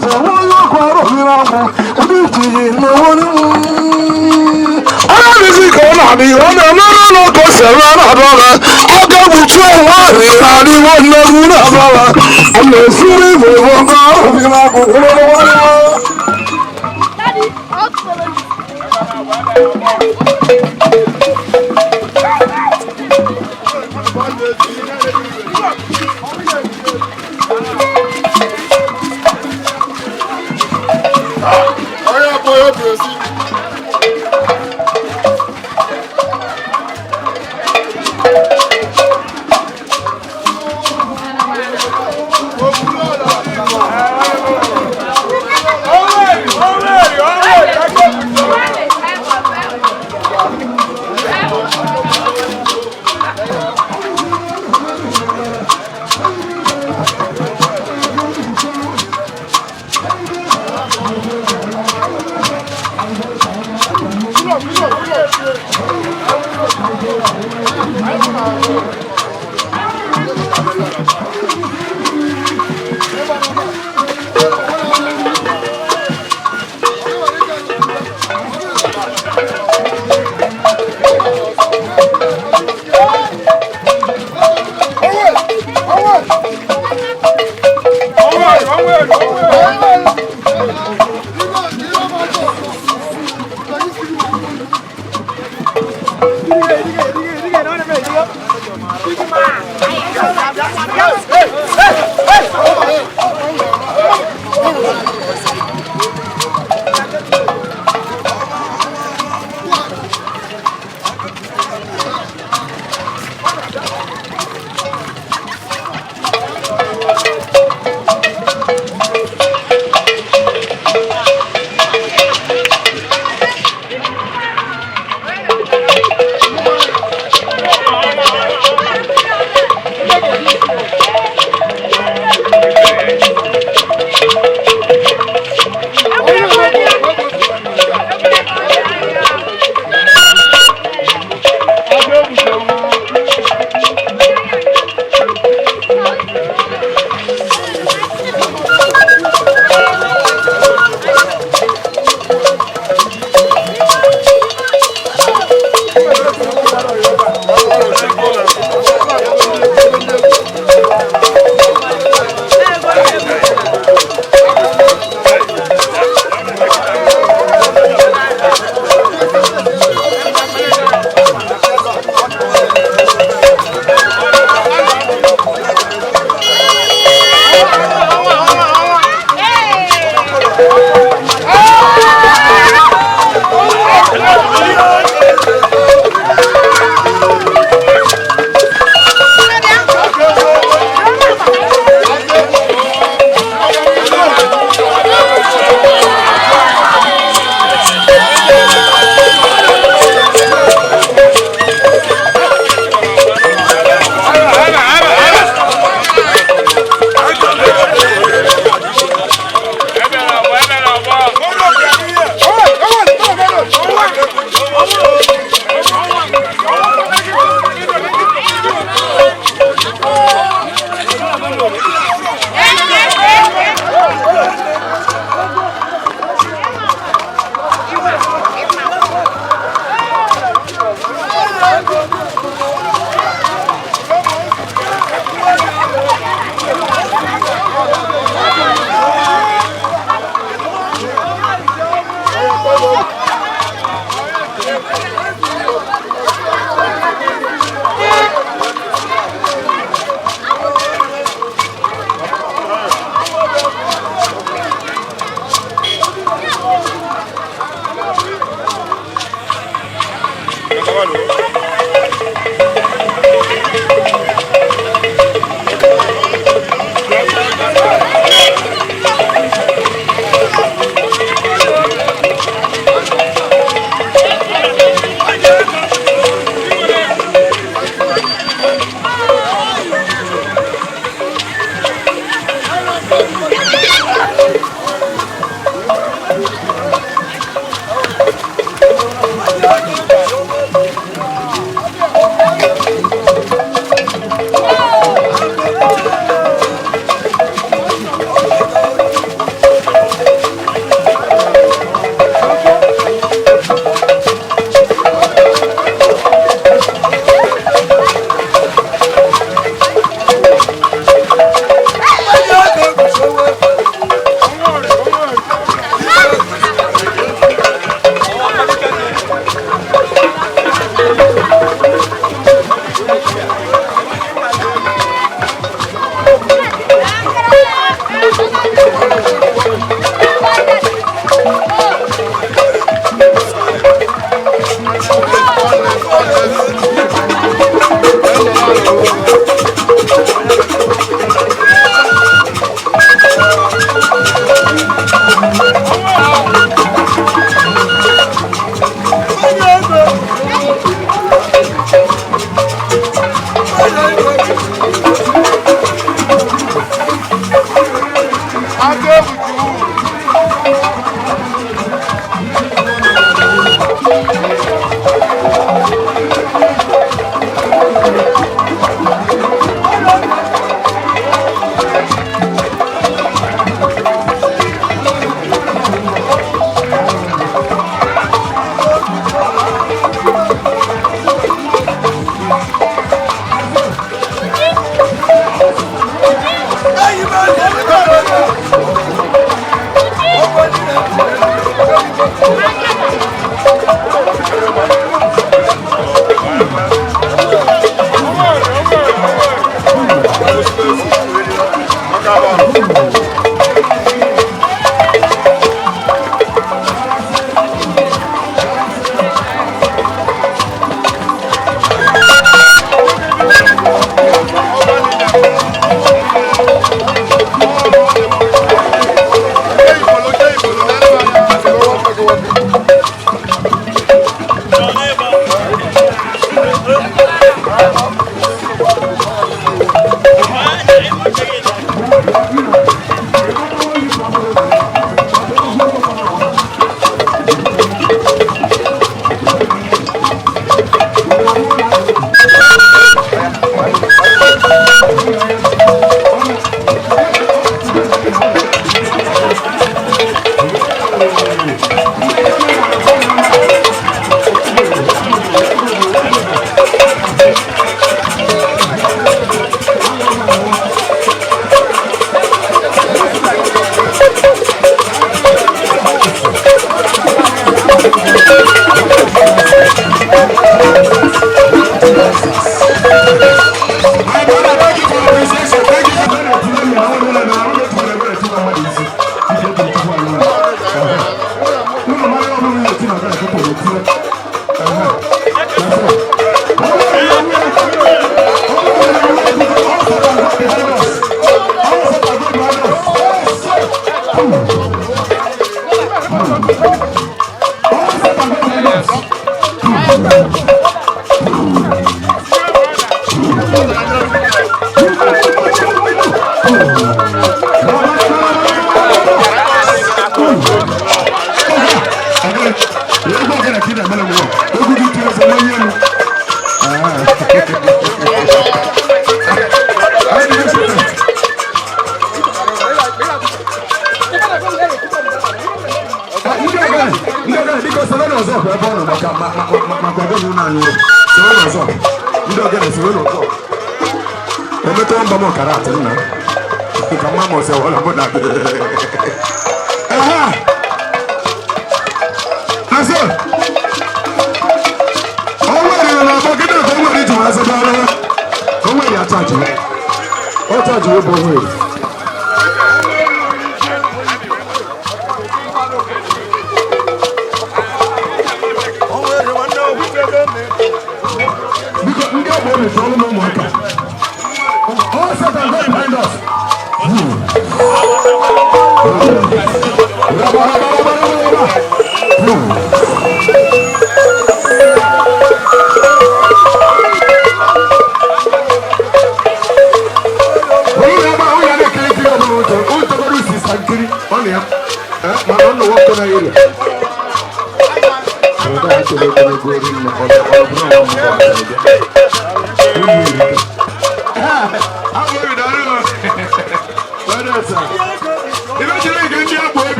S12: iche onye ọkụ arụghịrị akwụ ndị itinye n'onwe onye dịzi ka ọ na-adị ọ na-emere ụlọ ka o si eme na-adọ ọra ọ ga-egbuchi onwe ahụ adịwo nnegwu na-adọ ọra ọ na-esiri igbo igbo nke arụghịrị akwụ.
S1: Onye abụọ ya bụ ezi.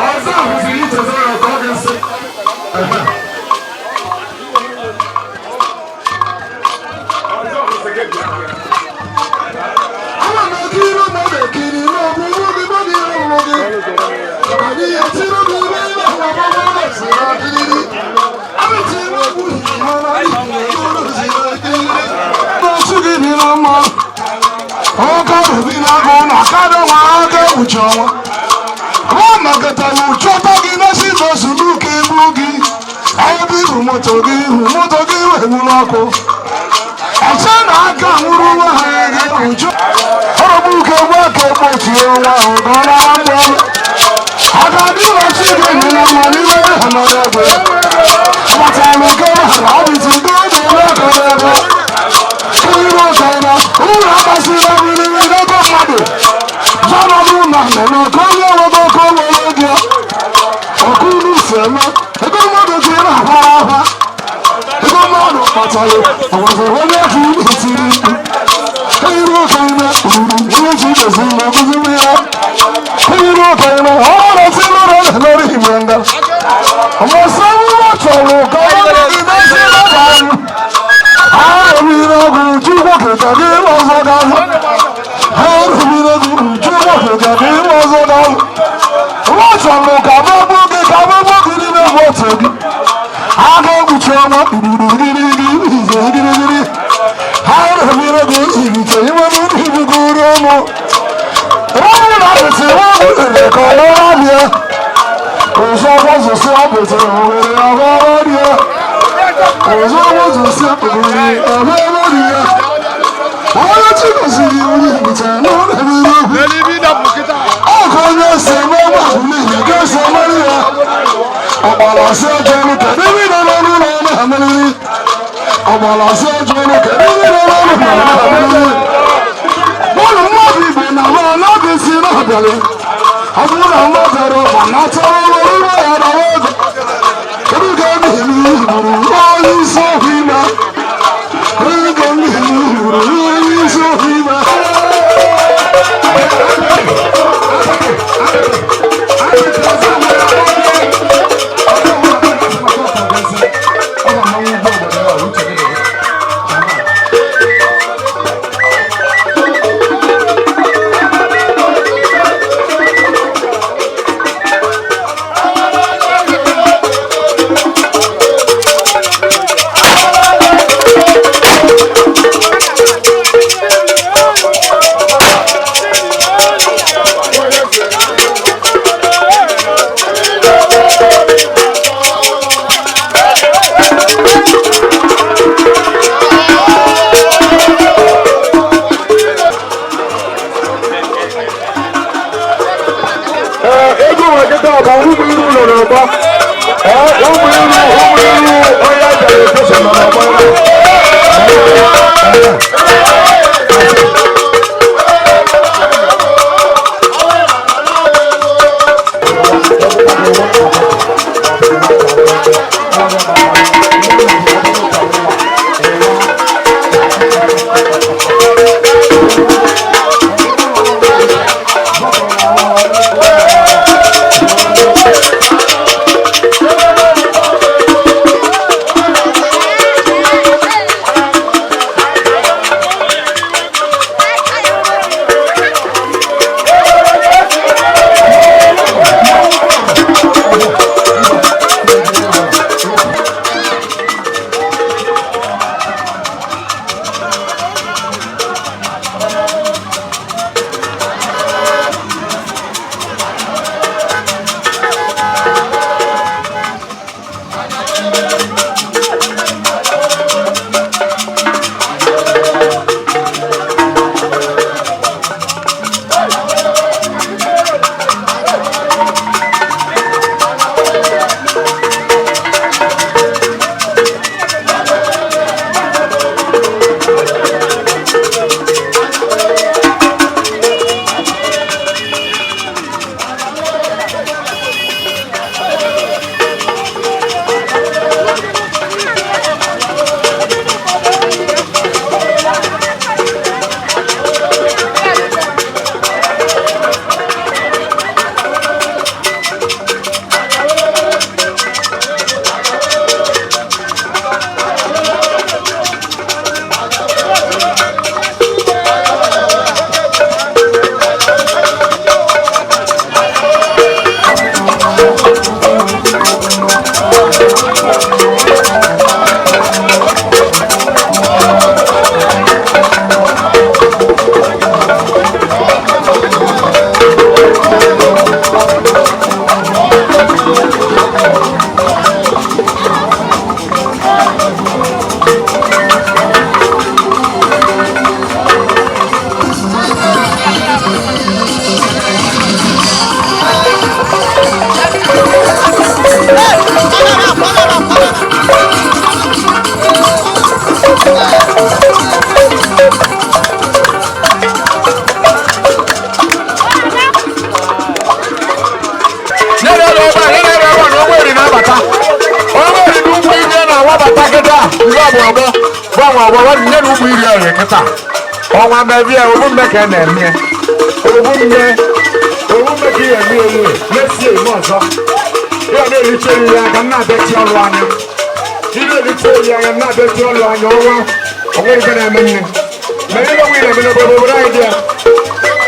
S5: Ọzọ kwesịrị ichezi ya ka ọ gị nsị.
S1: Hey!
S5: Nyere ebe a, nyere ebe a na ụgbọelu na-abata. Ụgbọelu na ụgbọ iri na-awabata kịta. Ndị ọbụ ọgbọ, bụ ọnwa ọgbọ, nye na ụgbọ iri ọrịa kịta. Ọnwa mebie, obu mme ka a na-eme. Obu mme, obu mme ka ihe eme elu, mesie eme ọzọ. Ihe na-ericha eriri aka, m na-abịachi ọrụ anya. Ihe na-ericha eriri anya, m na-abịachi ọrụ anya ọnwa. Onwe ife na-eme nne. Ma ihe onwe na-eme n'obodo obodo anyị dị ya.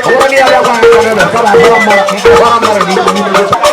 S5: Ọ bụrụ na ya bịakwa anyị ka na-eme, kama agbara mmadụ, agbara mmadụ n'ikwu n'ime.